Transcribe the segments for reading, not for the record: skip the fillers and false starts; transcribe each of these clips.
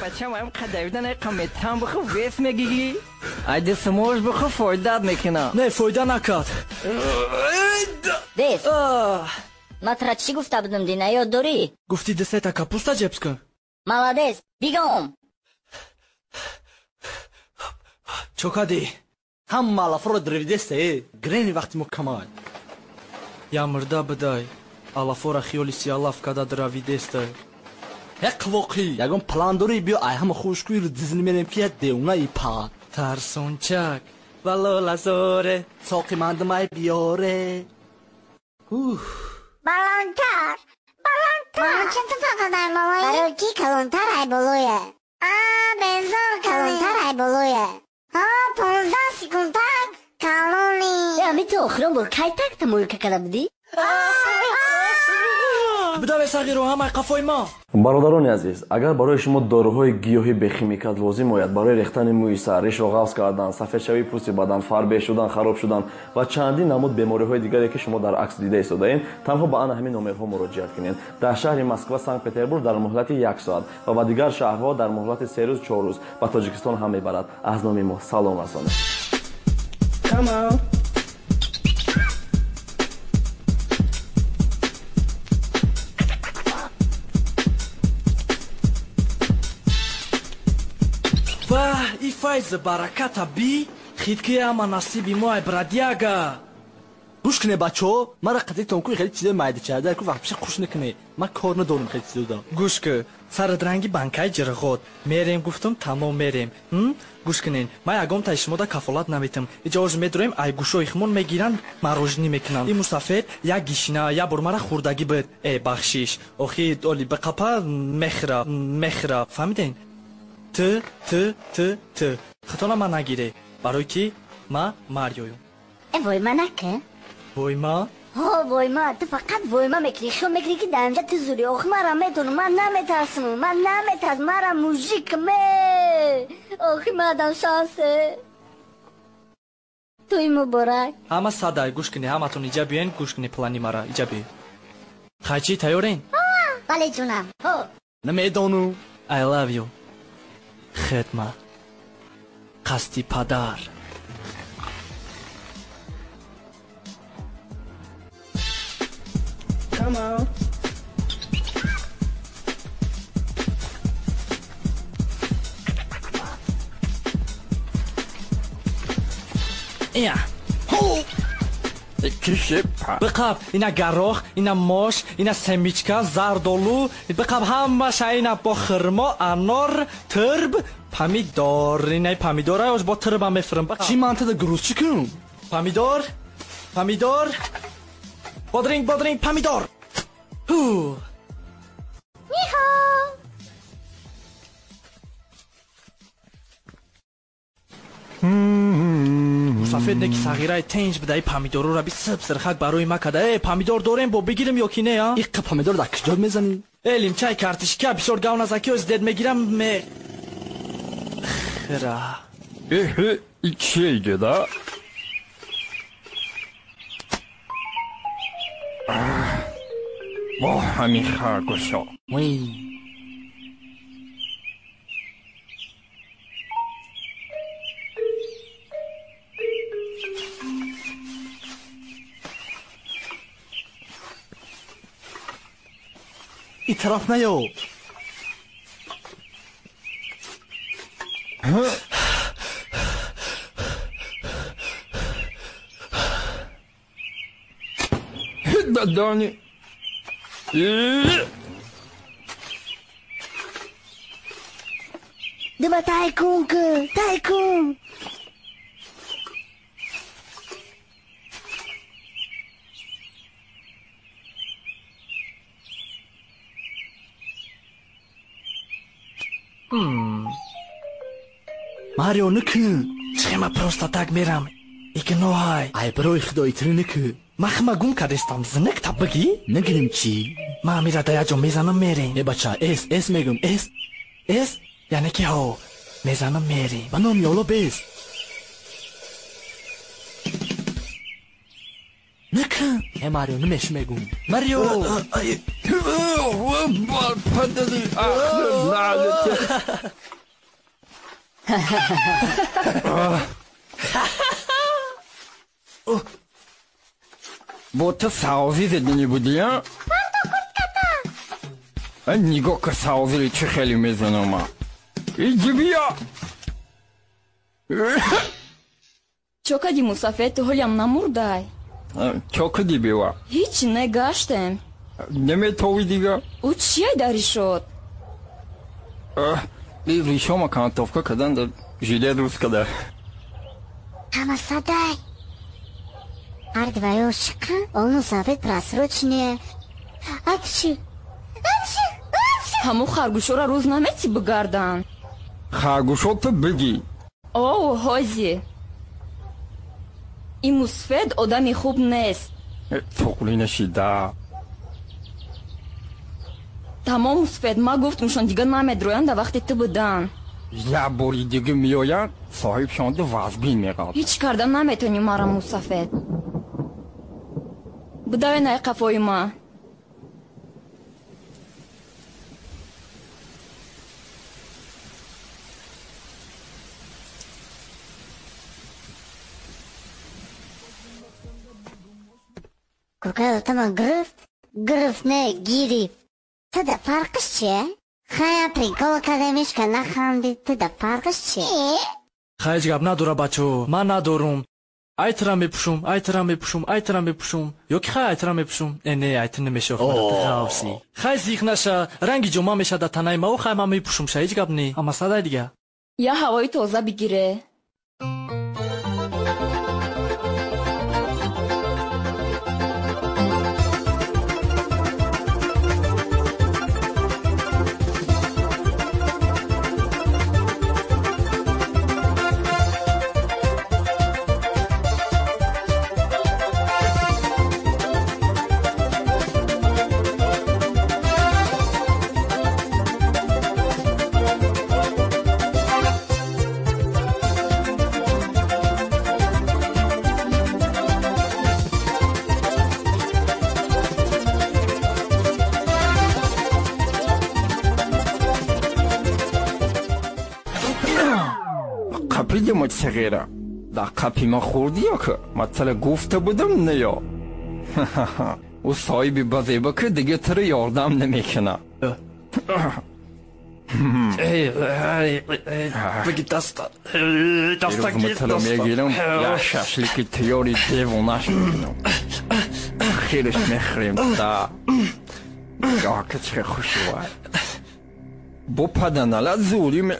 Бачам ам қадавидан ай қаметан биху вес мегиги. Ай дисмош биху фоидат мекунам. Не, фоида накард. Дес. Ма тра чӣ гуфта будам, дина ёд дорӣ? Гуфти десета капуста ҷебс кун. Молодец, бигом. Чо кадӣ? Ҳама алафоро дривидеста, э, грени вақти мо камай. Я мурда бидай. Алафора хиёли сиалаф када дравидестай. Як қивоқӣ, ягон план дорӣ, биё ай ҳама хушкӯиро дизни мерем, ки як девонаи па. Тарсончак, валолазоре. Соқи мандамай биёре. Уф. Баландтар, баландтар. Мана чӣ ту фақат ай болои? Барои ки калонтар ай болое. А, безор калонтар ай болое. А, 15 секундтар калони. Ами ту охирон бор кай так тамоюка карда будӣ? Бидаве сағиру ҳамаи қафои мо. Бародарони азиз, агар барои шумо доруҳои гиёҳӣ бехимикат лозим ояд барои рехтани мӯи сар, ришро ғафз кардан, сафедшавии пӯсти бадан, фарбеҳ шудан, хароб шудан ва чандин намуд бемориҳои дигаре, ки шумо дар акс дида истодаед, танҳо ба ана ҳамин номерҳо муроҷиат кунед. Дар шаҳри Москва, Санкт Петербург дар муҳлати як соат ва ба дигар шаҳрҳо дар муҳлати 3 рӯз, 4 рӯз ба Тоҷикистон ҳам мебарад. Аз номи мо салом расонед. Come on. Ваҳ, и файзи бараката би, хитки ама насиби мо ай бродяга. Гӯш куне, бачаҳо, мара қатитон ку хеле чизои майдачада ку вақт пеша қуш накуне. Ман кор надорам хеле чизода. Гӯш ку, сарат ранги банкаи ҷирғот. Мерем гуфтум, тамом мерем. Гӯш кунен, ман ягонтаи шумода кафолат наметам. Иҷа ҳозир медроем, ай гӯшои химон мегиранд, марожинӣ мекунанд. Ин мусафед як гишина, як бор мара хӯрдагӣ буд. Э, бахшиш. Охи, оли биқапа мехӯра, мехӯра. Фаҳмиден? Т, т, т, т. Хатона ман нагире, барои ки ма Мариоюм. Э, войма нака? Войма? Ҳо, войма, ту фақат войма мекунӣ, хиёл мекунӣ, ки дар инҷа ту зурӣ. Ох, мара метонам, ман наметарсам, ман наметарсам, мара мужик ме. Охи, мадам шансе. Туи муборак. Ҳама садай, гӯш кунӣ, ҳаматон иҷа биёен, гӯш кунӣ плани мара, иҷа биё. Хайчи, тайёрен? Бале, ҷунам. Ҳо. Намедонам. I love you. Хидмат. Қасди падар. Come on. Я. Биқаб, ина гарох, ина мош, ина семичка, зардолу, биқаб ҳамаша ина бо хирмо, анор, тирб, помидор. Инаи помидора оз бо тирба мефирм. Чӣ ман тада груз чӣ кунам? Помидор, помидор, бодринг, бодринг, помидор. Ҳу. Нихо. Мусафед неки сағираи тенҷ бидаи помидорора би сиб сирхак барои ма када. Э, помидор дорем, бо бигирем ё ки не, а? Иққа помидор дар куҷо мезанӣ? Э, лимчаи картишка бисёр гав назаки, оз дед мегирам ме хира. Эҳе, ичейгеда. Бо ҳамин харгӯшо. Вой. И тараф наё. Дадони. Дума тайкун ку, тайкун. Марио, накун. Чӣ просто так мерам? Игноҳай. Ай, барои худо итри накун. Ман хима гум кардестам, зинак та бигӣ? Нагирим чӣ? Ман амира да як ҷо мезанам, мерем. Э, бача, эс, эс мегум, эс. Эс? Яъне ки ҳо, мезанам, мерем. Ба номи Олло бес. Накун. Э, Марио, намеш мегум. Марио! Бо ту савзӣ задани будӣ, а? Нигоҳ ка, савзири чӣ хеле мезанам ма. Иҷи бия! Чо кади, мусафед, ту ҳолиам намурдай? Чо кади, бева? Ҳеҷ не, гаштем. Наметовӣ дига? Ӯ чия дар ришот? Ришома кантовка кадан да жилет рӯз када. Ҳама садай. Ҳар двоё шиқан, он мусафед просроченные. Апши! Апши! Апши! Ҳамо харгӯшоро рӯз намети бигардан. Харгӯшо ту бигӣ. Оу, ҳози. Ин мусфед одами хуб нест. Тоқлӣ нашида. Тамом, мусфед, ма гуфтумшон, дига намедроянд, да вақти ту будан. Як бори дига меоянд, соҳибшонда вазбин меғалт. Ҳеҷ карда наметонӣ мара, мусафед. Бидавен ай қафои ма. Куркаи отама гирифт, гирифт не, гирифт. Ту да фарқиш чие? Хая прикол кардемиш, ка нахандид, ту да фарқиш чие? Хай, ҳеҷ гап надора, бачаҳо, ман надорум. Ай тира мепӯшум, ай тира мепӯшум, ай тира мепӯшум. Ё ки хай, ай тира мепӯшум. Э, не, ай ту намешавад, ғавсӣ. Хай, зиқ наша, ранги ҷома меша да танаи мау, хай, ман мепӯшум ша, ҳеҷ гап не. Ама садай дига. Я ҳавои тоза бигире. Қапидима сағира. Дар қапи ман хурдиё ки матала гуфта будам неё. Ӯ соҳиби базеба ки дига туро ёрдам намекунад. Биги даста. Даста мегирам, як шашлики тиёри девонаш мекунам. Хелеш мехӯрем да. Ка чӣ хушвай. Бо паданала зури ме.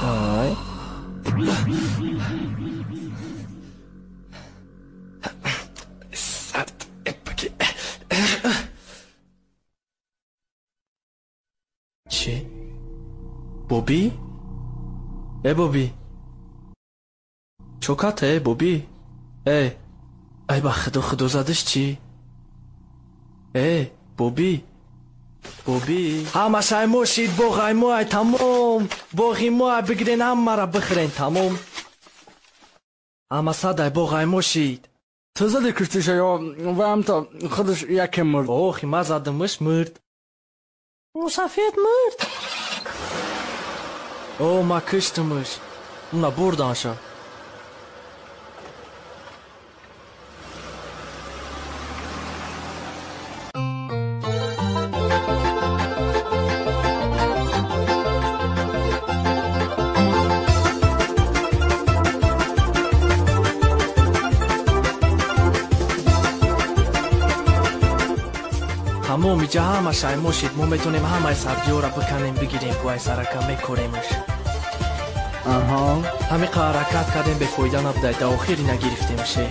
Ай. Сард. Баги. Чӣ? Бобӣ? Э, Бобӣ. Чоката, э, Бобӣ? Э, ай ба худо, худо задиш чӣ? Э, Бобӣ? Бобӣ? Ҳамаш ай мо шид, боғ ай мо ай, тамом. Боғи мо ай, бигирен ҳамаро бихӯрен, тамом. Ҳама сад ай боғ ай мо шид. Ту зади куштиша ё ваамто худаш яке мурд? Охи, ма задимиш, мурд. Мусафед мурд. О, ма киштимиш. Уна бурданша. Тамом, иҷа ҳамаш ай мо шид, мо метонем ҳамаи сабзиҳоро биканем, бигирем, ку ай сарака мекоремаш. Аҳа. Ҳамиқа ҳаракат кардем, бефоида набудай, да охири нагирифтемше.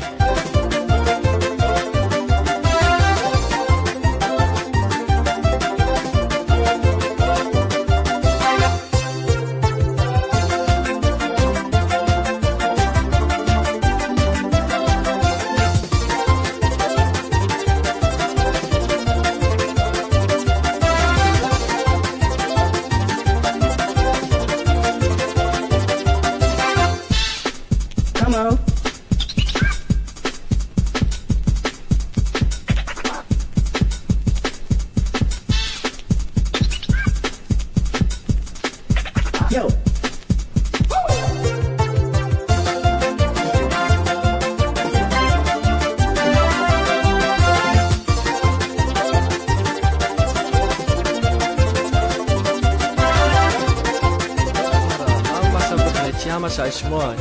чи ҳамаш ай шумо ай.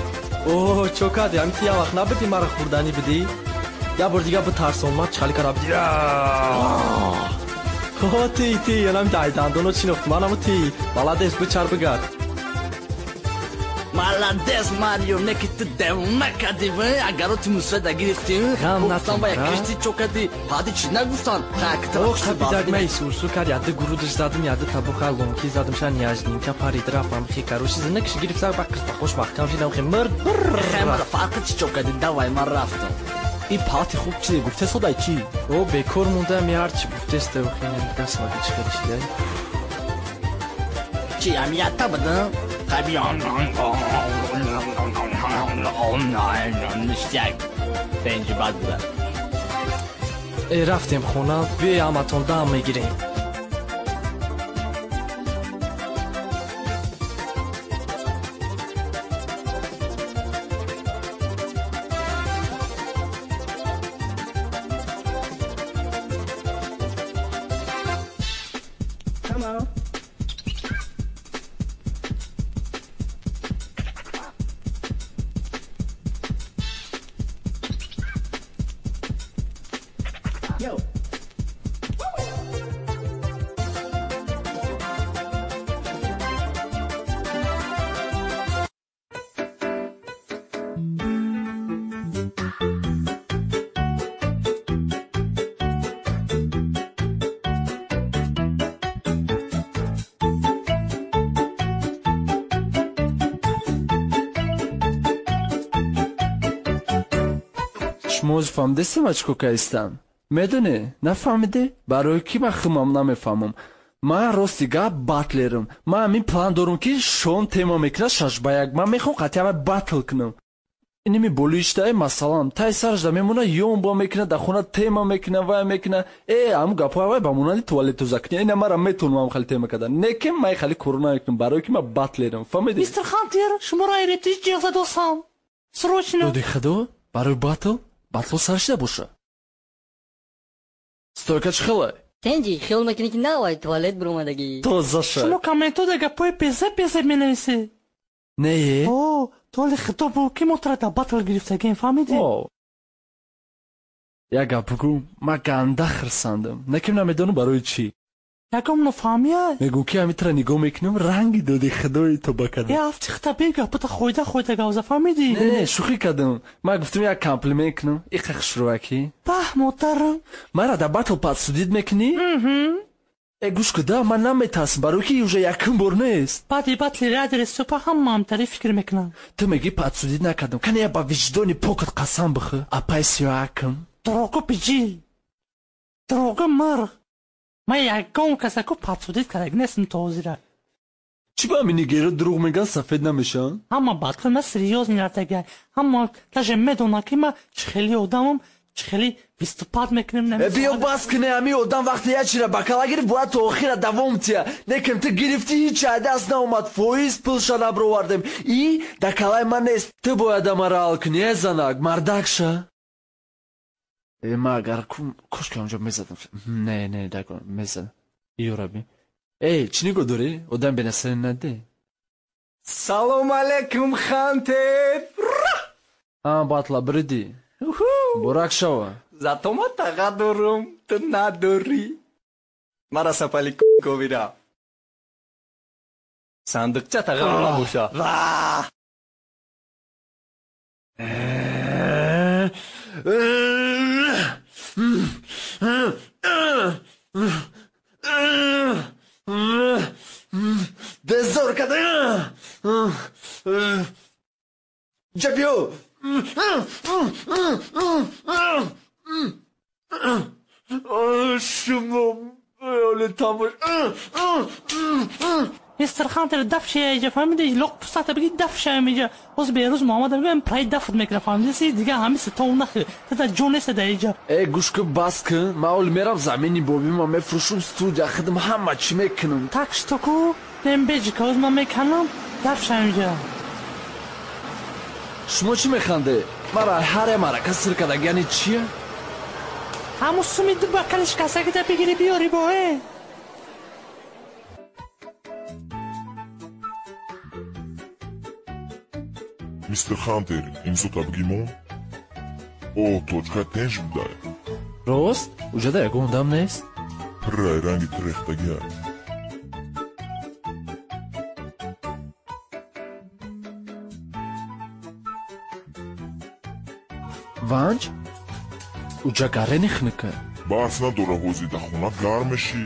О, чо кардӣ? Ҳамин ти як вақт набудӣ мара хӯрданӣ бидӣ? Як бор дига битарсон, ман чӣ хали кардам? О, ти, ти, янам дай дандоно чинохт, манаму ти. Молодец, бичар бигард. Молодец, Марио, не ки ту девона кардӣ, агар ти мусфеда гирифтӣ, гуфтам ба як кишти чо кардӣ, баъди чӣ нагуфтан? Бидак ман исурсур кард, яды гурудаш задам, яды табуха лонки задам, ша няжнинка парид рафтам, хе кароши зинакш гирифта, ба қиртақош маҳкам шидам, хе мирд Хе фарқи чӣ чо кардӣ, давай ман рафтам. Ин палати хуб чизе гуфте содай чӣ? О, бекор мондаам, ҳарчи гуфтеста, хе дастмаги чӣ хеле шидай. Чӣ амията будам? Ништяк. Бад буда. Э, рафтем хона, биёй ҳаматон дам мегирем. Шумо ҳозир фаҳмидастем чӣ кор кардистам? Медонӣ, нафаҳмидӣ? Барои ки ман худам намефаҳмам. Ман рости гап батлерам. Ман ҳамин план дорам, ки Шон тема мекунад 6 ба 1. Ман мехоҳам қатъиян батл кунам. Иними болиштае, масалан, таи сараш да мемона, ён бо мекунад, дар хона тема мекунад, вай мекунад. Э, ҳамун гапҳои вай ба монанди туалет тоза кунӣ. Ина мара метавонам хеле тема кардан. Не ки ман хеле коро намекунам, барои ки ман батлерам. Фаҳмидӣ? Мистер Хантер, шуморо эрептиш ҷиғ задосам. Срочно. Доди худо, барои батл? Батло сар шида боша. Стойка чӣ хеле? Тенҷи, хиёл мекунӣ ки навай туалет биромадагӣ. Тоза шай. Шумо комментода гапҳои безеб безеб менависед. Не? О, толи хито бу ки мо тура дар батл гирифтагем, фаҳмидӣ? Як гап бугӯ, ман ганда хирсандам. Не ким намедонам барои чӣ. Ягон нофаҳмия? Мегӯм ки ҳамин тура нигоҳ мекунам, ранги доди худои тоба кардам. Э, афти хита бега, бута хойда хойда гавза, фаҳмидӣ? Не, не, шӯхӣ кардам. Ман гуфтам як комплимент кунам. Иқа хушрӯакӣ. Баҳ, модарам. Мара дар батл подсудить мекунӣ? Э, гӯш куда, ман наметарсам, барои ки уже якум бор нест. Баъди батли радири супа ҳамаам тари фикр мекунам. Ту мегӣ подсудить накардам. Кане я ба виҷдони покат қасам бихӯ. Апай сиёакам. Дурӯғгӯ биҷил. Дурӯғгӯ мирғ. Ман ягон касаку подсудить кардаги нестам то ҳозира. Чӣ ба ҳамин нигеро дурӯғ мегӯянд, сафед намешаванд? Ҳама батли ма серьёзный рафтага. Ҳама даже медонад, ки ман чӣ хели одамам, чӣ хели выступать мекунем. Э, биё бас куне, ҳамин одам вақте як чира ба кала гирифт, бояд то охира давом тия. Некем ту гирифтӣ, ҳеҷ даст наомад, фоиз пулша набровардем. И дар калаи ман нест. Ту бояд амара ҳал кунӣ, э занак, мардак ша. Э, ман агар кошки онҷо мезадам. Не, не, дакон, мезадам. Иёраби. Эй, чӣ нигоҳ дорӣ? Одам бенасарӣ наде. Салом алейкум, Хантер. А, батла бриди. Бурак шава. Зато ма таға дорум, ту надорӣ. Мара сапали ковира. Сандуқча таға набоша. Ва! Безор када. Ҷабиё. Шумо оле тамош. Мистер Хантер, даф шия иҷа, фаҳмидӣ? Лоқ пустата биги, даф шаям иҷа. Ҳозир Берӯз Муҳаммад мегӯям, прай дафт мекунам, фаҳмидӣ? Дига ҳамин ситов нахӯ. Тата ҷо неста дар иҷа. Э, гӯш кун, бас кун. Ман оли мерам замини бобима мефурӯшум, студия худам ҳама чӣ мекунам. Так что ку, нем беҷика, ҳозир ман меканам, даф шаям иҷа. Шумо чӣ механде? Мара ҳар як марака сир карда, яъне чия? Ҳамун суми ду бакали шикастагита бигирӣ биёрӣ бо, э. Мистер Хантер, имзота бигимон? О, точка тенж будай. Рост? Уҷада ягон одам нест? Пиррай ранги тирехтагиай. Ванҷ? Уҷа гарени хунука. Барф надора ҳозир, да хона гарм мешӣ.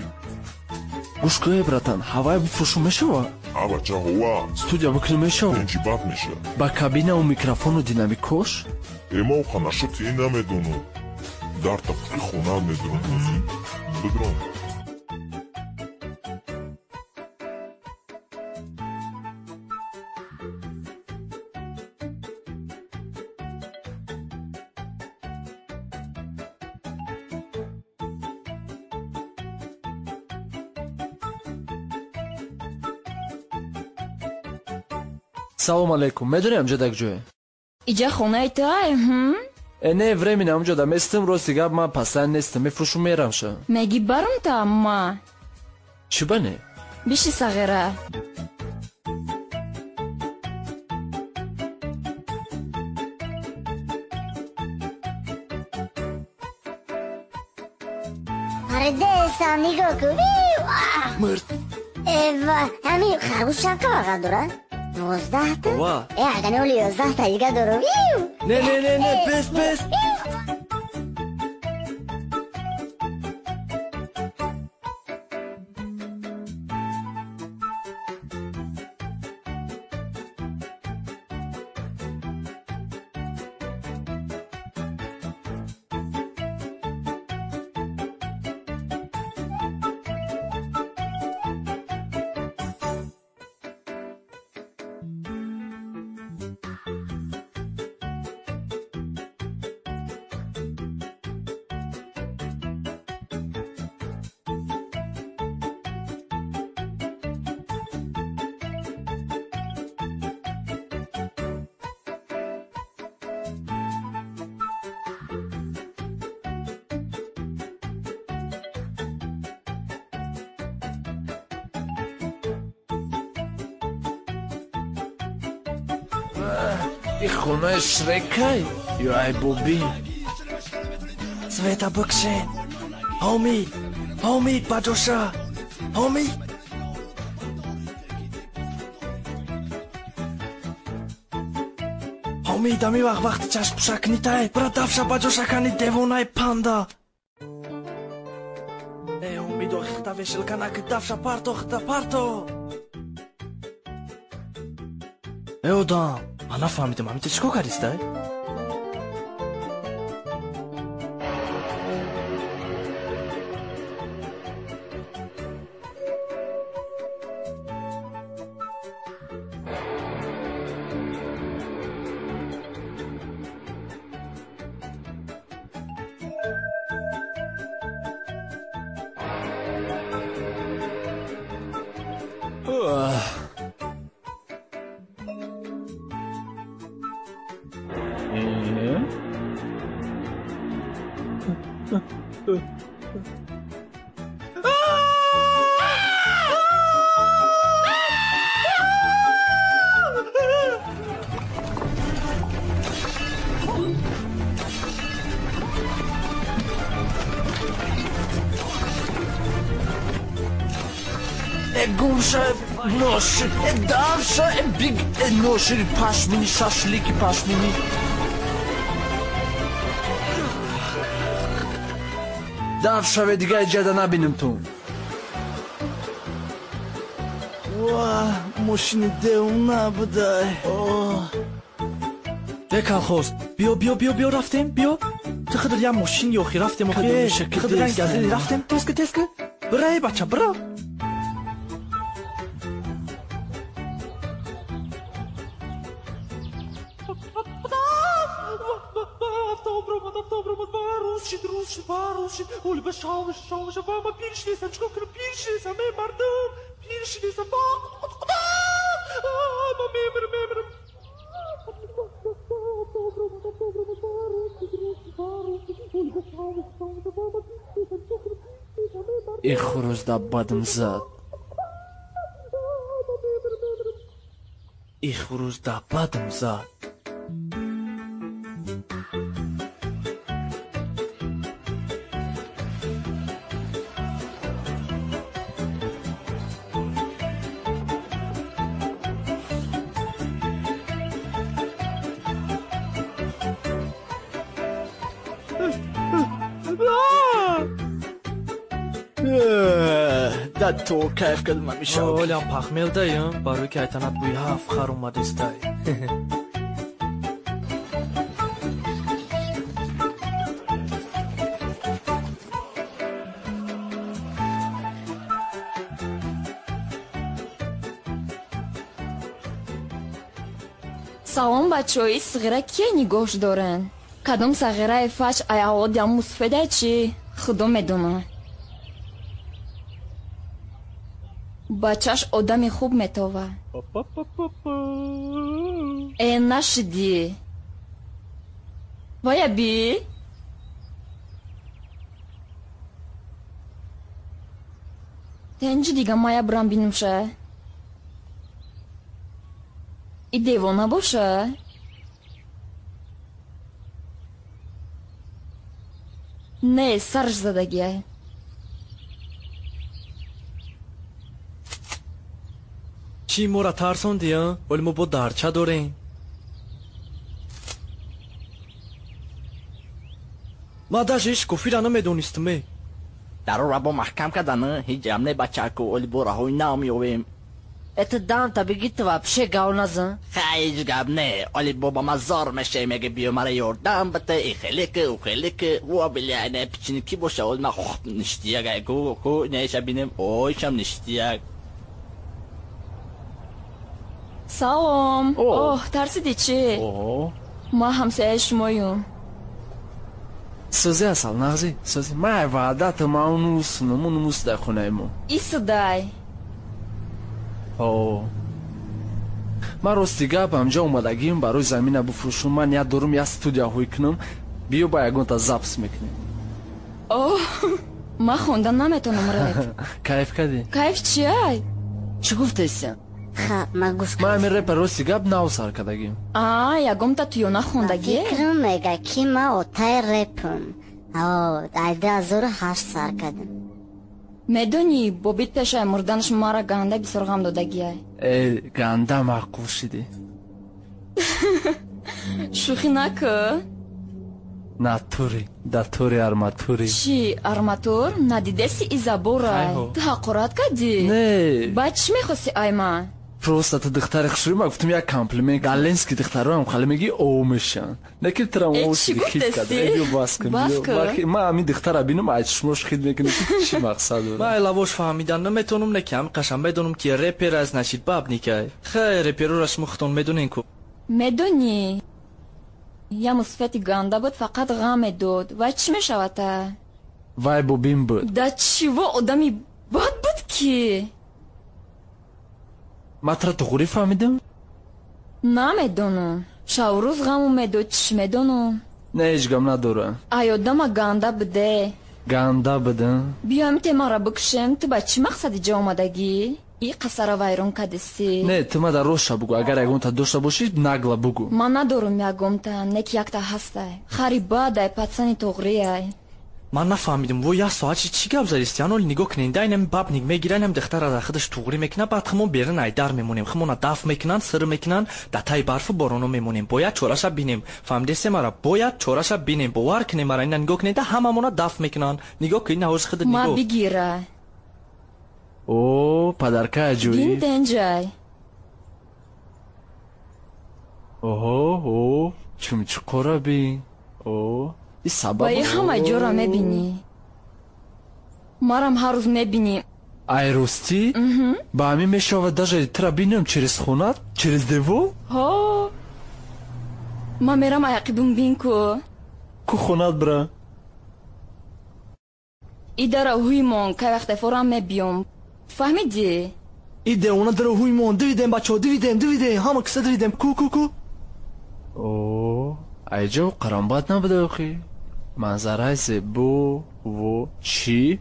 Гӯш кӯе, братан, ҳавай бифурӯшу мешава? А бача, ҳова. Студия бикунӣ мешава? Тенҷи бад меша. Ба кабинаву микрофону динамикош? Э, ма оха нашоти ин намедонам. Дар тапушки хонаат медурам ҳозир. Бидурам. Салом алейкум. Медонӣ амҷо дар ҷое? Иҷа хонаи туай, ҳм? Э, не, временно амҷо да местам, рости гап ман пастан нестам, мефурӯшум мерам ша. Меги барум та ма? Чӣ ба не? Биши сағира. Паридесам, нигоҳ кун. Мурд. Эва, ҳамин харгӯш чанд қабақа дорад? 12-та? Ова. Э, агар оли 11-та дига дорам. Не, не, не, не, бес, бес. И хонаи Шрекай ё Айбобӣ? Света бикшен. Ҳомид, Ҳомид, ба ҷоша. Ҳомид. Ҳомид, ами вақт вақти чашмпӯшакнитай. Бира дафша ба ҷоша кани девонаи панда. Э, Ҳомид, охихта вешилка наки дафша парто, хита парто. Э, одам, ман нафаҳмидам, ҳамин ту чӣ кор кардистай? Гумша, ношир, давша, биг, ношир, пашмини, шашлики, пашмини. Дав шаве, дига иҷада набинем ту. Ва, мошини девона будай. Э, колхоз, биё, биё, биё, биё, рафтем, биё. Ту худр як мошин ёхи рафтем, охи. Худр як газели рафтем, теска, теска. Бира, э, бача, бира. Эх, хурӯз да бадм зад. Их хурӯз да бадм зад. То кайф кардам ҳамеша. Олям пахмел даям, барои ки айтанат бӯи ҳафт хар омадистай. Салом, бачаҳои сағира кие нигоҳш доранд? Кадом сағираи фач ай авлодиам мусфедай чи? Худо медона. Бачаш одами хуб метова. Э, нашидӣ. Вая би? Тенҷи дига мая бирам бинумша. И девона боша? Не, сарш задагиай. Чӣ мора тарсонди, а? Вале мо бо дарча дорем. Ма даже ҳеҷ кофира намедонистам, э. Дарора бо маҳкам кардан, ҳеҷ ам не бачаку, оли бо раҳои нав меёвем. Это дам та бигит вообще гав назан. Хай, ҳеҷ гап не, оли бо ба ма зор меше, меге биё мара ёрдам бите, и хелики, у хелики, во бля, не пичини ки боша, оли ма хух ништияк, ай ку, ку, не ша бинем, ой шам ништияк. Салом. Оҳ, тарсиди чӣ? Ма ҳамсояи шумоюм. Сӯзи асал, нағзи, сӯзи. Май ваъдата ма унусунам, унус дар хонаи мо. Исудай. Ҳо. Ман рости гап ҳамҷа омадагиам барои замина буфурӯшум. Ман ният дорум як студия ҳуй кунам. Биё ба ягонта запис мекунем. Оҳ, ман хонда наметонам рэп. Кайф кардӣ? Кайф чиай? Чӣ гуфтесиям? Ха, ман гӯш Ман ҳамин рэпа рости гап нав сар кардагим. А, ягонта туё нахондагӣ? Фикрам мега ки ман отаи рэпам. О, ай 2008 сар кардам. Медонӣ, бобит пешай мурданаш мара ганда бисёр ғам додагиай. Э, ганда маъқул шидӣ. Шӯхӣ накӣ. Натури, датури арматури. Чӣ, арматур? Надидеси изаборай. Хайҳо. Ту ҳақорат кардӣ? Не. Баъд чӣ мехости ай ман? Просто ту духтари хушрӯй, ман гуфтам як комплимент. Галенски духтароам хали меги о мешан. Не ки тра Э, о чӣ шиди хит гуфтеси? кардам. Э, биё бас кун, Бас биё. кун. Ман ҳамин духтара бинам, ай чашмош хит мекунӣ, ки чӣ мақсад дорам? Ман лавош фаҳмидан наметонам, не ки ҳами қашан медонам ки репер аз нашид бабникай. Хай, реперора шумо худтон медонен ку. Медонӣ, я мусфети ганда буд, фақат ғам медод. Вай чӣ мешавад-та? Вай бобин буд. Да чиво одами бад буд ки? Ман тура туғрӣ фаҳмидам? Намедонам. Шаврӯз ғаму медод, чӣ медонам? Не, ҳеҷ гап надорам. Ай одама ганда буде. Ганда будам? Биё ҳами темаро бикушем, ту ба чӣ мақсади ҷо омадагӣ? И қасара вайрон кардисӣ. Не, ту ма дар ростша бугӯ, агар ягонта дошта бошӣ, нагла бугӯ. Ман надорум ягонта, не ки якта ҳастай. Хари бадай, пацани туғрияй. Ман нафаҳмидам, во як соат чӣ гап задисти? Ан оли нигоҳ кунед, дай нами бабник мегира, нами духтара дар худаш туғрӣ мекунад, баъд хумон берун айдар мемонем, хумона даф мекунанд, сир мекунанд, дар таи барфу бороно мемонем. Бояд чораша бинем. Фаҳмидесте мара? Бояд чораша бинем. Бовар кунем мара, ина нигоҳ кунед, ҳамамона даф мекунанд. Нигоҳ кунед, на ҳози худат Ма нигоҳ. бигира. О, падарка аҷоиб. Бин тенҷай. Оҳо, о, чумчуқора бин. О, и сабаб. Ба и ҳама ҷора мебинӣ. Марам ҳар рӯз мебинӣ. Ай ростӣ? Ба ҳамин мешавад даже тура бинам через хонат, через девор? Ҳо. Ман мерам ай ақибум бин ку. Ку хонат бира? И дара ҳуймон, кай вақте форам мебиём. Фаҳмидӣ? И девона дара ҳуймон, дивидем бачаҳо, дивидем, дивидем, ҳама киса дивидем, ку ку ку. О, айҷо қарамбат набуда охи. Манзараи зебо, во, чӣ?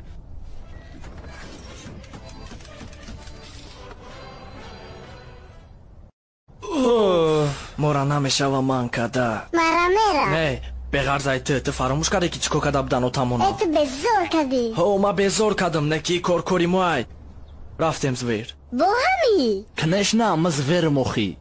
Мора намешава ман када. Мара мера. Не, беғарзай ту, ту фаромӯш кардӣ ки чӣ кор карда будан отамона. Э, ту безор кардӣ. Ҳо, ман безор кардам, не ки кор кори моай. Рафтем звер. Бо ҳами? Конечно, ма зверам охи.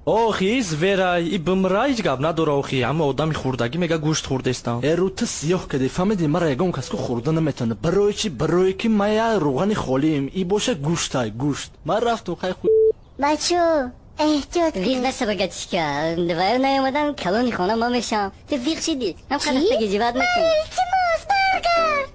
Охи, звера, и бимра ҳеҷ гап надора охи. Ҳама одами хурдагӣ мега гӯшт хурдестам. Э, рӯ ту сиёҳ кардӣ, фаҳмидӣ? Мара ягон кас ку хӯрда наметавона. Барои чӣ? Барое ки ман я рӯғани холием. И боша гӯштай, гӯшт. Ман рафтум, хай ху. Бачо, эҳтиёт виқ наша бачка. Вай наомадан калони хона ма мешам. Ту виқ шидӣ. Ҳам қадафтаги ҷиват накун. Илтимос, баргард.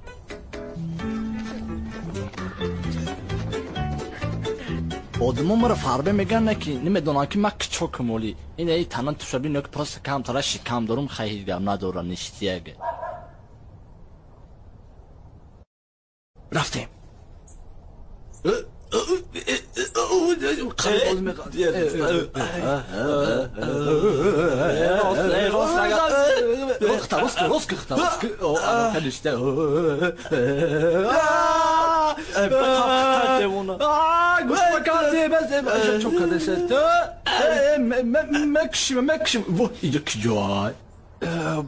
Одамо маро фарбе мегӯянд, не ки намедонанд ки ман кичокам оли. Ин эй танан тушаби не ки просто камтара шикам дорум, хай ҳеҷ гап надора, ништияг. Рафтем.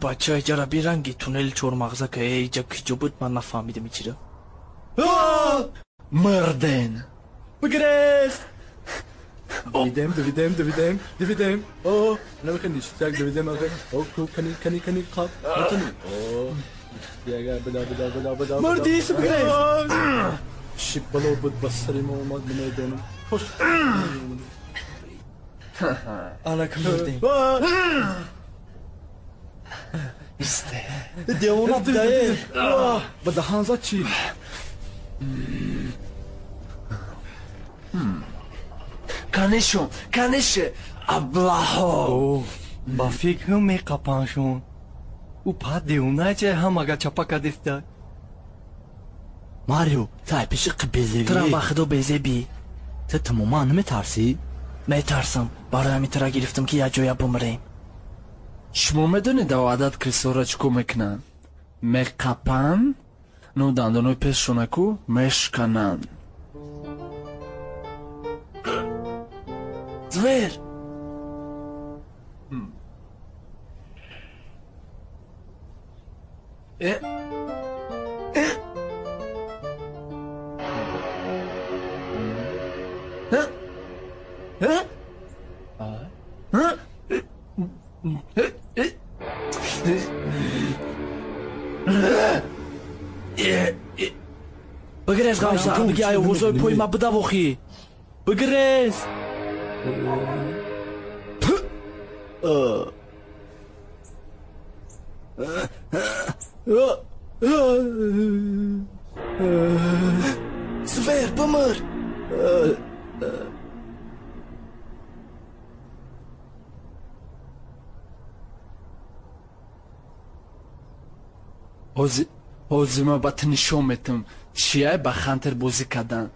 Бача, иҷара биранги туннели чормағза ка иҷа киҷо буд, ман нафаҳмидам ичира. Марден. Бигрез! Дивидем, дивидем, дивидем, дивидем. О, намехоҳ ништяк, дивидем, охе. О, ку, кани, кани, кани, қап. Метони. О, ништяк, бада, бада, бада, бада. Мурдис, бигрез! Чӣ бало буд ба сари мо омад, намедонам. Хош. Анака мурдем. Исте. Девона будае. Ба даҳан зад чӣ? Канешон, канеше, аблаҳо. Ба фикрам меқапаншон. Ӯ пад девонача ҳамага чапа кадиста. Марио, ту ай пеши қибезебӣ. Турам ба худо безебӣ. Ту тамоман наметарсӣ? Метарсам. Барои ҳамин тура гирифтам ки як ҷоя бумрем. Шумо медонед дар одат крисора чӣ кор мекунанд? Меқапанд, ну дандонои пешшонаку мешкананд. Звер! Бигрез, Ғавса, биги ай овозои пои ма бидавохӣ. Бигрез! Звер, бимир! Ҳозир ман ба ту нишон метам, чияй ба хантер бозӣ кардан.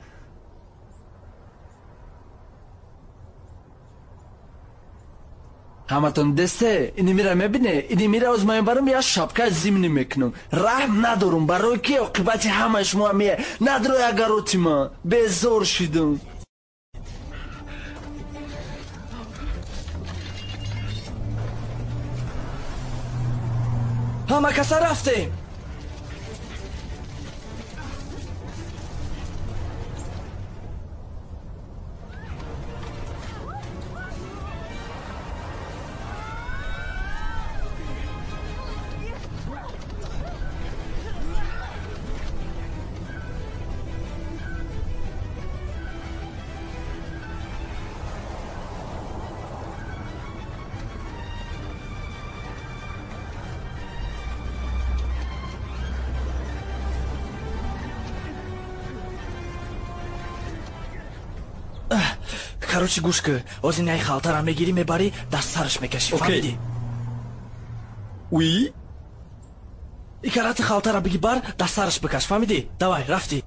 Ҳаматон десте, ини мира мебине, ини мира оз ман барам я шапкаи зимни мекунам. Раҳм надорум, барои ки оқибати ҳамаи шумо мея. Надрои агароти ман, безор шидум. Ҳама каса рафтем. Короче, гӯш кӣ, ҳозир най халтара мегирӣ, мебарӣ, дар сараш мекашӣ, фаҳмидӣ? Уи? Икарати халтара биги бар, дар сараш бикаш, фаҳмидӣ? Давай, рафтӣ.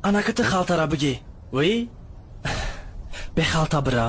Анакати халтара биги. Уи? Бехалта бира.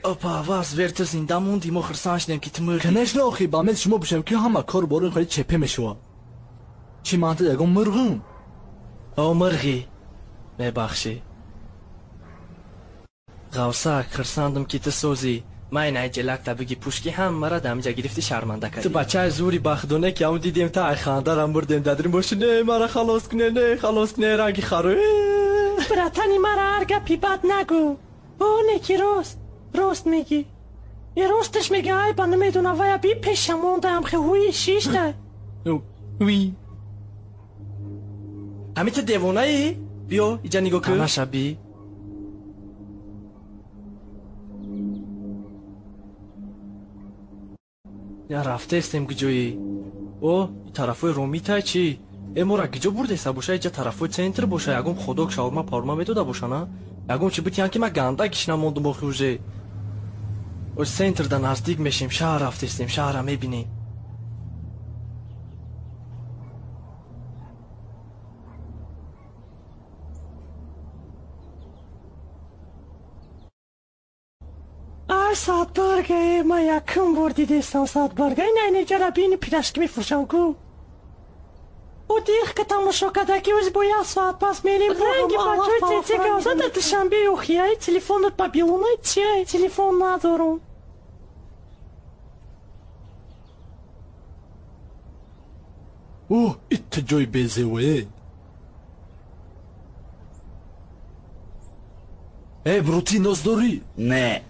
Опа, вас вертер зинда монди, мо хурсанд шудем ки ту мурдӣ. Конечно, охи, ба мез шумо бошем ки ҳама кор бори хеле чепе мешавад. Чӣ ман ту ягон мурғум? О, мурғӣ. Мебахшӣ. Ғавсак, хурсандам ки ту созӣ. Ман ин ай ҷелакта биги пушки ҳамара дамиҷа гирифти шарманда кардӣ. Ту бачаи зури бахдоне ки ҳамун дидем та ай хандарам бурдем дадрим боши не мара халос куне, не халос куне ранги харо. Братани мара ҳар гапи бад нагӯ. О, не ки рост. Рост мегӣ. Е росташ мега айба намедона вая би пеша мондаам хе ҳуи шишта. Уи. Ҳами ту девонаӣ? Биё, иҷа нигоҳ кун. Танаша би. Я рафтаестем куҷоӣ? О, тарафҳои Ромитай чӣ? Э, мора куҷо бурдеста боша? Иҷа тарафҳои центр боша, ягон ходок шаурма парма медода боша, на? Ягон чи битиян ки ман ганда кишна мондум охи уже. Оз центрда наздик мешем, шаҳр рафтестем, шаҳра мебинем. Ай садбарга, э, ман якум бор дидестам садбарга. Ин айнеҷара бини пирашки мефурӯшам ку. О дих ка тамошо карда ки оз бо як соат пас мерем. Ранги бачаи цеце гавза дар Душанбе охи, ай телефонат ба билонай чи ай телефон надорум. О, итта ҷои безевое. Э, брути нос дорӣ? Не.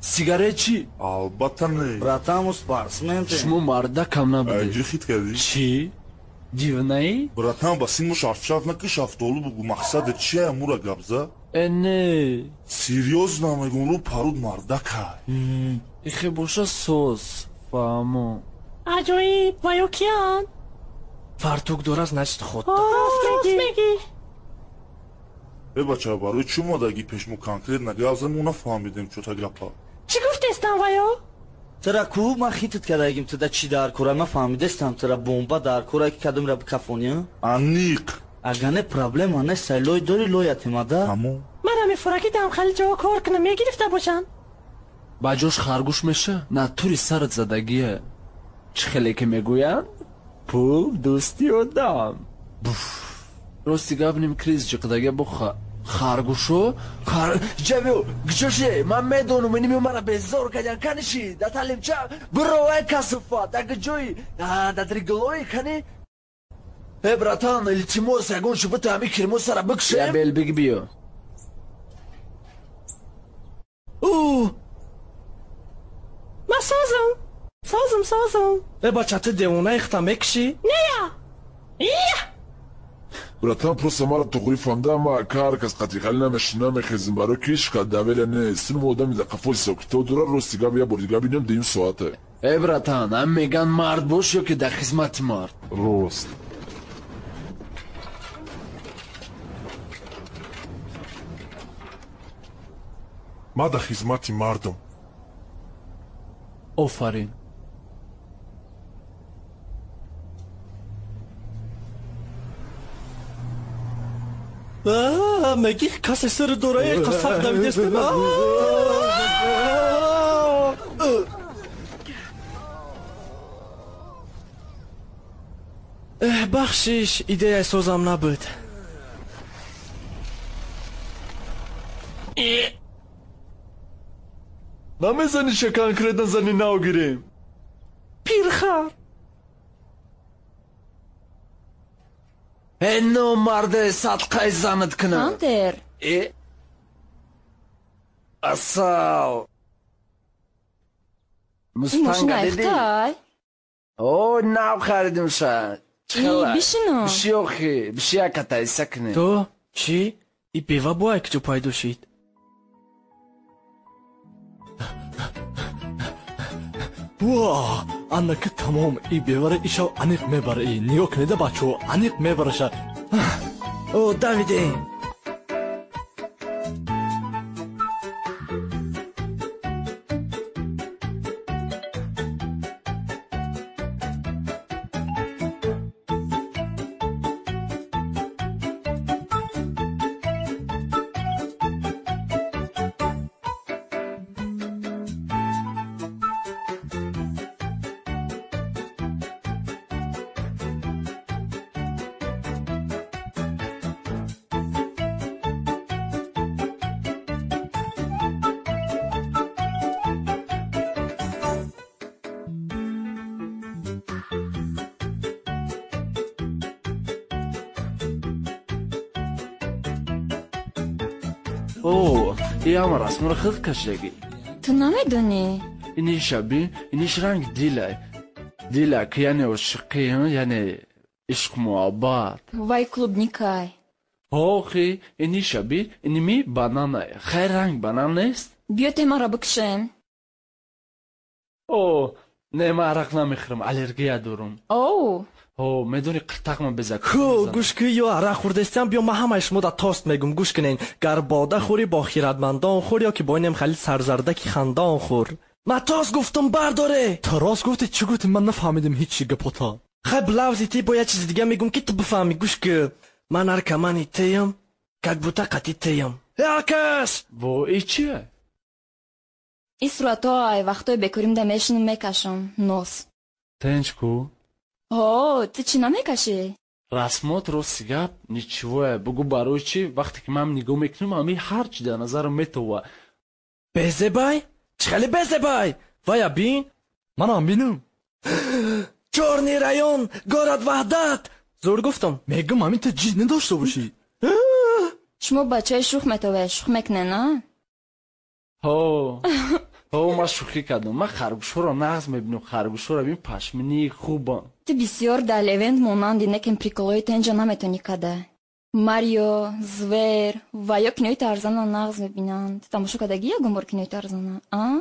Сигарет чӣ? Албатта не. Братан, мо спортсменте. Шумо мардакам набудед. Айҷи хит кардӣ? Чӣ? Дивонаӣ? Братан, ба син мо шарфшарф накиш, шафтолу бугу. Мақсадат чия, мура гап за? Э, не. Серьёзно мегум, рӯ паруд мардакай. Ихе боша соз, фаҳмо. Аҷоиб, ва ё киянд? Фартук дора, значит ход. Рост мегӣ. Э, бача, барои чӣ омадагӣ пеш мо конкретно гап за, мо нафаҳмидем чӯта гапа. Чӣ гуфтестам ва ё? Тара ку ман хитат кардагим, туда чӣ дар кора, ман фаҳмидестам, тара бомба дар кора ки кадомра бикафонӣ? Аниқ. Агар не проблема нест, сай лой дори лоятемада. Тамом. Мара мефура ки дамхали ҷо кор кунам, мегирифта бошанд. Ба ҷош харгӯш меша? Натури сарат задагие. Чӣ хеле ки мегӯянд? Пул дӯсти одам. Буф. Рости гап ним криз ҷиқдага бо харгӯшо? Хар... Ҷабиё, гичоше, ман медонум, иними мара безор кардян, каниши, да талимча, биро ай касуфат, да гиҷои, да дриглои, кани? Э, братан, илтимос, ягон чӣ бита ҳами кирмосара бикшем? Я белбиг биё. Ӯ! Ман созам. Созам, созам. Э, бача, ту девонаи хита мекушӣ? Нея! Ия! Братан, просто мара туғри фаҳмида, ма ҳар кас қатиқалӣ намешинам, намехезим, барои ки ҳеҷ кас доверия нест. Синум одами дар қафои ҳисобкитоб дорад, рости гап як бор дига бинем, дуюм соате. Э, братан, ҳам меган мард бош ё ки дар хизмати мард. Рост. Ман дар хизмати мардум. Офарин. Меги касе сир дора, э, та сахт давидестем. Э, бахшиш, идеяи созам набуд. Намезанӣ ша конкретно зани нав гирем? Пирхар. Э, номарде, садқаи занат кунам. Хантер. Э? Асал. Ин Мустанга мошина дидӣ? айхтай? О, нав харидим ша. И, бишино. Биши охи, биши яката иса кунем. То чӣ? И бева бо ай куҷо пайдо шид? Ва, аннаки тамом, и бевара ишав аниқ мебара и. Нигоҳ кунеда бачаҳо, аниқ мебараша. О, давидем. О, ияма расмро худ кашидагӣ. Ту намедонӣ? Иниша бин, иниш ранг дилай. Дилак, яъне ошиқӣ, яъне ишқ муҳаббат. Вай клубникай. Охи, иниша бин, иними бананай. Хайр ранг банан нест? Биё темаро бикушем. О, не, ман арақ намехӯрам, аллергия дорам. Оу. О, медони қиртақма безак. Ху, гӯш кун, ё арақ хӯрдестиам, биё ман ҳамаи шумо да тост мегум, гӯш кунен. Гар бода хӯрӣ бо хиратмандон хӯр, ё ки бо инем хали сарзардаки хандон хӯр. Ман тост гуфтум, бардоре. Ту рост гуфтӣ, чӣ гуфтӣ, ман нафаҳмидим ҳеҷ гапота. Хай блавзи ти бо як чизи дига мегум ки ту бифаҳмӣ, гӯш кун. Ман наркомани тиям, как будто қати тиям. Акаш! Во, и чия? И суратҳо ай вақтҳои бекоримда мешинум мекашам. Нос. Тенч ку? Ҳо, ту чӣ намекашӣ? Расмот рости гап ничего. Бугу барои чӣ вақте ки ман нигоҳ мекунам, ҳами ҳар чӣ дар назарам метова. Безебай? Чӣ хеле безебай? Вая бин? Манам бинам. Чёрный район, город Ваҳдат. Зур гуфтам. Мегум ҳамин ту ҷид надошта бошӣ. Шумо бачаи шух метовед, шух мекунед, а? Ҳо. Ҳо, ман шӯхӣ кардам. Ман харгӯшҳоро нағз мебинам. Харгӯшҳоро бин пашминии хубам. Ту бисёр дар левент монанди, некем приколҳои тенҷа наметонӣ када. Марио, Звер ва ё кинои Тарзана нағз мебинанд. Ту тамошо кардагӣ ягон бор кинои Тарзана, а?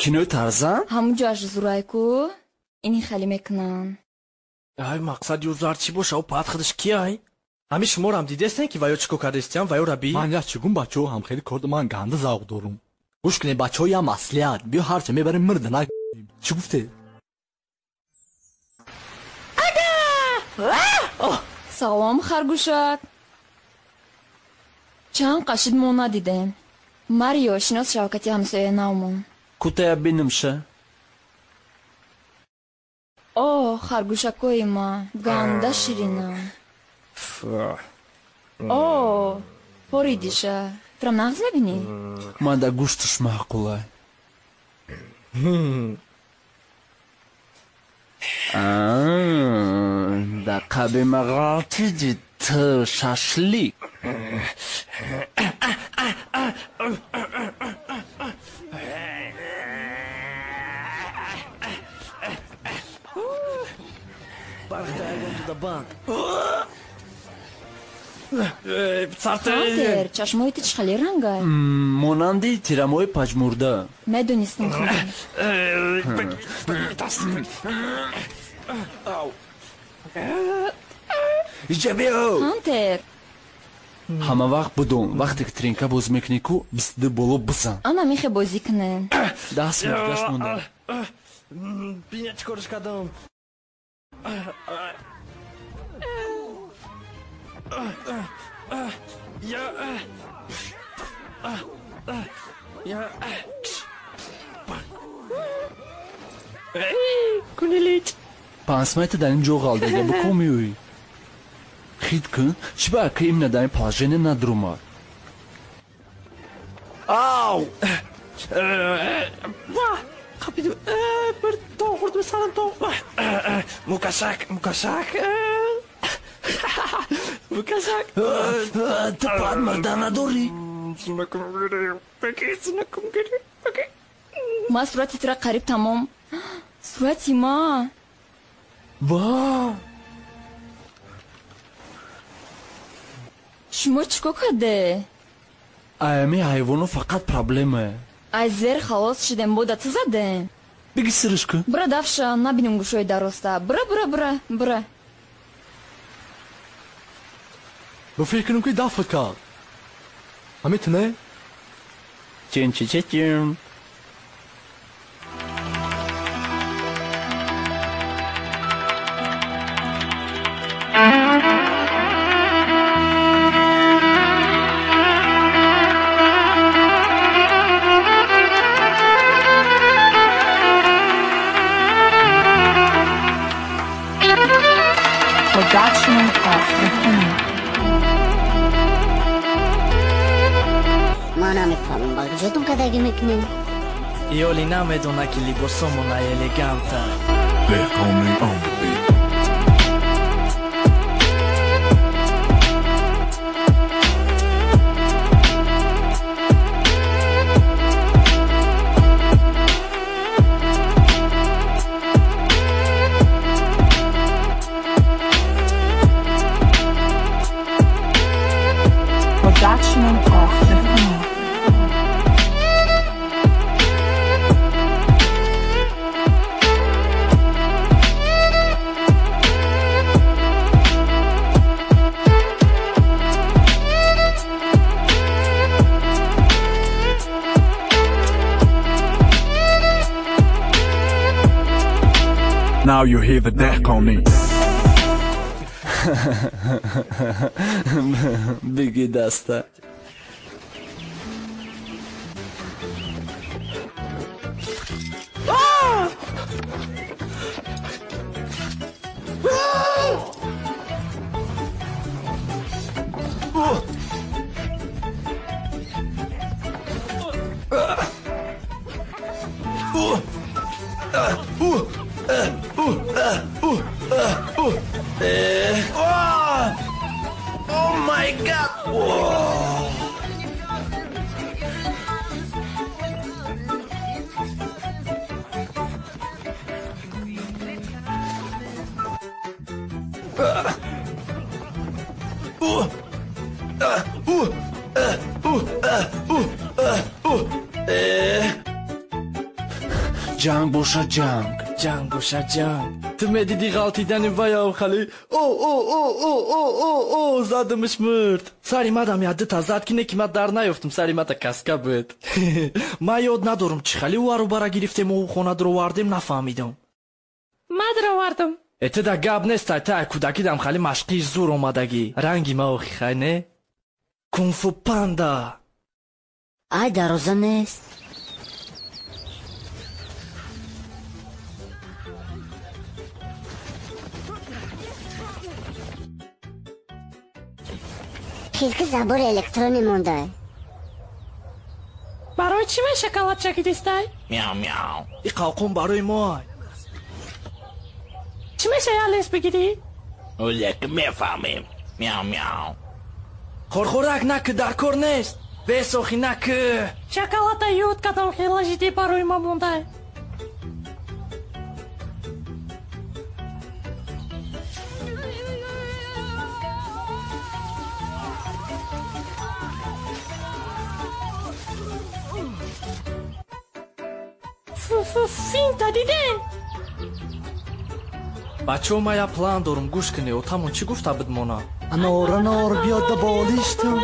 Кинои Тарзан? Ҳамун ҷоаш зурай ку, ини хеле мекунанд. Ай, мақсад ю зар чӣ боша, ӯ паат худаш кияй? Ҳамин шуморо дидестен ки ваё чӣ кор кардестиям, ваё раби? Ман як чигун бачаҳо ҳам хеле кор ман ганда завқ дорум. Гӯш кунед бачаҳо я маслиҳат, биё ҳарча мебарем мирда на чӣ гуфте? Салом, харгӯшак. Чанд қашид мо надидем. Марио, шинос шавкати ҳамсояи навмон. Кутая бинамша. О, харгӯшакои ма, ганда ширинам. О, поридиша. Турам нағз мебинӣ? Ман дар гӯшташ маъқулай. Дар қаби мағалтиди ту шашлик. Хантер, чашмои ту чӣ хеле рангай? Монанди тирамои паҷмурда. Медонистам. Иҷа биё! Хантер. Ҳама вақт будум, вақте ки тринка боз мекунӣ ку, 22 боло бизан. Ана мехе бозӣ кунем. Даст мурдаш монда. Биня чӣ корш кардам. Кунилич. Пансмайта дар ин ҷо ғалдага бу ко меоӣ? Хит кун, чӣ ба ака имна дар ин положение надурумад? Ау! Қапиду, бір тон хӯрдум, сарам тон. Мукашак, мукашак. Мукашак. Ту пад мурда надорӣ? Ма сурати тура қариб тамом. Сурати ма. Ва! Шумо чӣ кор карде? Аями ҳайвоно фақат проблема. Ай зер халос шидем, бода ту задем. Биги сириш кун. Бира дафша, набинем гӯшои дароста. Бира, бира, бира, бира. Ба фикр кунам ки дафъ кард. Ҳамин ту не? Чин чи чи чин. Production of Rahimi. Ман намефаҳмам ба куҷотон кадаги мекунем. Ёли намедона ки либосомона элеганта. Деҳқони on the beat. Production of the Now you hear the deck on me. Беги даста. Oh my God! Whoa. Ҷанг боша ҷанг. Ҷанг боша ҷанг. Ту медидӣ ғалтидани ваям хали о о о о о о о задамаш мурд. Сари мадам я дута зад ки не ки ман дар наёфтам, сари мата каска буд. Ман ёд надорам чӣ хали ӯ арӯбара гирифтем ӯ хона дуровардем, нафаҳмидам. Ман дуровардам. Э ту да гап нест, ай та кӯдакидам хали машқии зур омадагӣ. Ранги ма охи хай не? Кунфу панда. Ай дароза нест. Хилки забори электронӣ монда. Барои чӣ ман шоколад чакидистай? Мяу мяу. И қалқон барои мо. Чӣ мешавад я лес бигирӣ? Олек мефаҳмем. Мяу мяу. Хорхорак накӣ, дар кор нест. Бесохи накӣ. Шоколада ёд кадом хелажиди барои ма мондай. Финта дидем. Бачаҳо, ман як план дорум, гӯш кунед. Отамон чӣ гуфта буд мона? Анор, анор, биёд ба болиштам.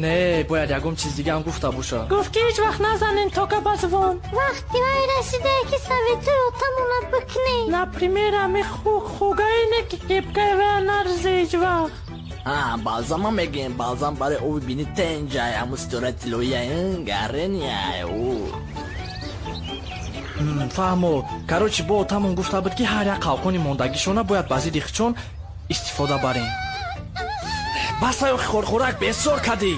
Не, бояд ягон чиз дигаам гуфта боша. Гуфт ки ҳеҷ вақт назанем тока ба звон. Вақти вай расида ки советои отамона бикунем. Например, ами хугаи не ки кепкаи вая нарзе ҳеҷ вақт. Балзама мегӯем, балзам барои оби бини тенҷай, ҳамун ситораи тиллоия, гарения ӯ. Фаҳмо. Короче, бо отамон гуфта буд ки ҳар як қалқони мондагишона бояд ба зидди хичон истифода барем. Бас ай охи хорхорак бесор кардӣ.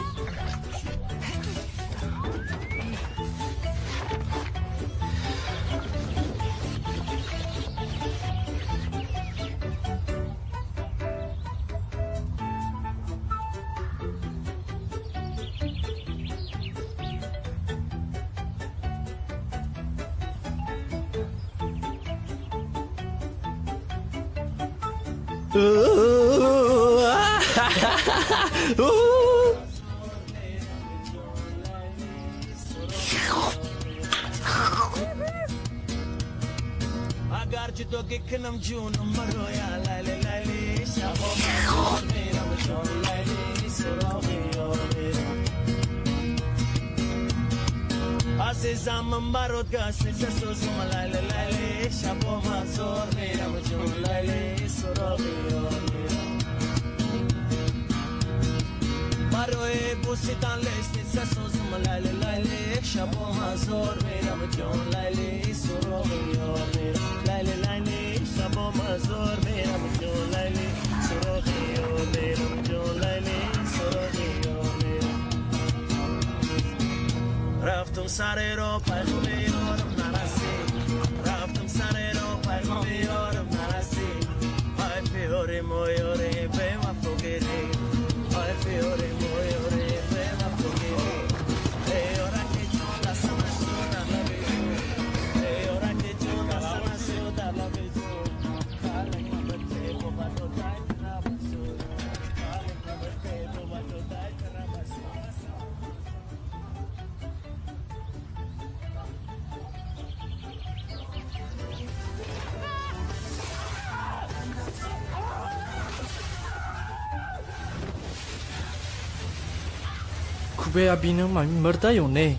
Кубея бинам, ами мирда ё не?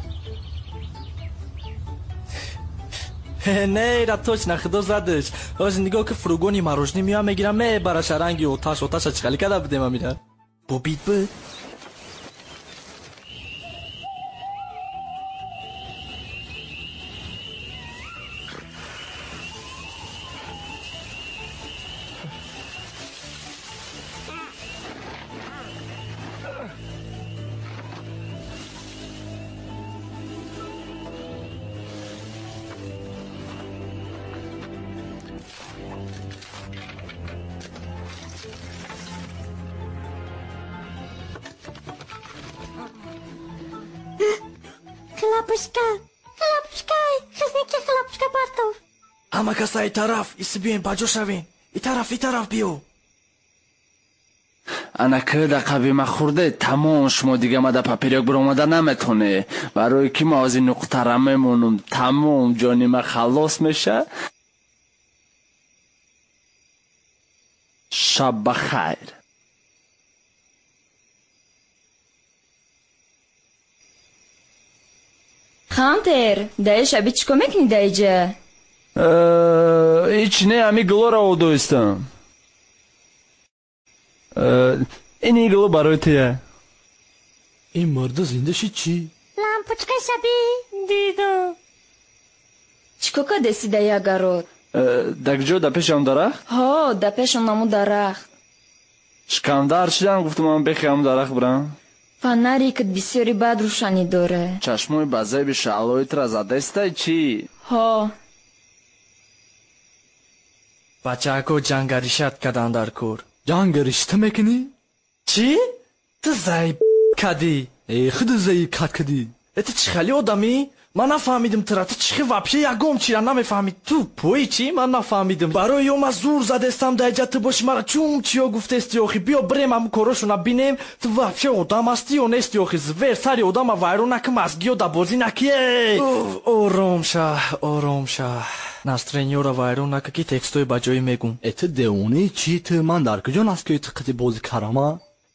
Не, ира точно худо задаш. Ҳозир нигоҳ ки фуругони марожнӣ меоям мегирам, мебараша ранги оташ, оташа чӣ када будем амира? Бобит буд? Ҳама каса и тараф, иси биёен, ба ҷо шавен. И тараф, и тараф биё. Ана ки дақаби ма хӯрде, тамом шумо дига ма да паперёк биромада наметоне. Барои ки ма ози нуқтара мемонам, тамом ҷони ма халос меша. Шаб ба хайр. Хантер, даи шаби чӣ кор мекунӣ даиҷа? Ҳеч не, ҳами гулоро одоистам. Ин гуло барои туя. Ин марда зинда шид чӣ? Лампочкаи шабӣ дидам. Чӣ кор кардеси даи агарот? Дар куҷо? Дар пеши он дарахт? Ҳо, дар пеши он ҳамун дарахт. Шикандар шидам, гуфтам ман бехи ҳамун дарахт бирам. Фонарикат бисёри бад рӯшанӣ дора. Чашмои ба зеби шаълои тура задестай чӣ? Ҳо. Бачаако ҷангаришат кадан дар кор. Ҷангаришта мекунӣ? Чӣ? Ту заиб кадӣ? Э, худу заиб кад кадӣ. Э, ту чӣ хели одамӣ? Ман нафаҳмидим тура, ту чӣ хел вообще ягон чира намефаҳмӣ. Ту пои чӣ? Ман нафаҳмидим. Барои ё ман зур задестам даиҷа ту боши мара чум чиё гуфтести охи. Биё бирем ҳамун корошона бинем. Ту вообще одам ҳастӣ ё нести охи? Звер сари одама вайрон наки, мазгиё да бозӣ наки. Ором ша, ором ша. Настроениёро вайрон нака ки текстои ба ҷоӣ мегум. Э, ту девонаи чӣ? Ту ман дар куҷо наскӯи ту қити бозӣ карама?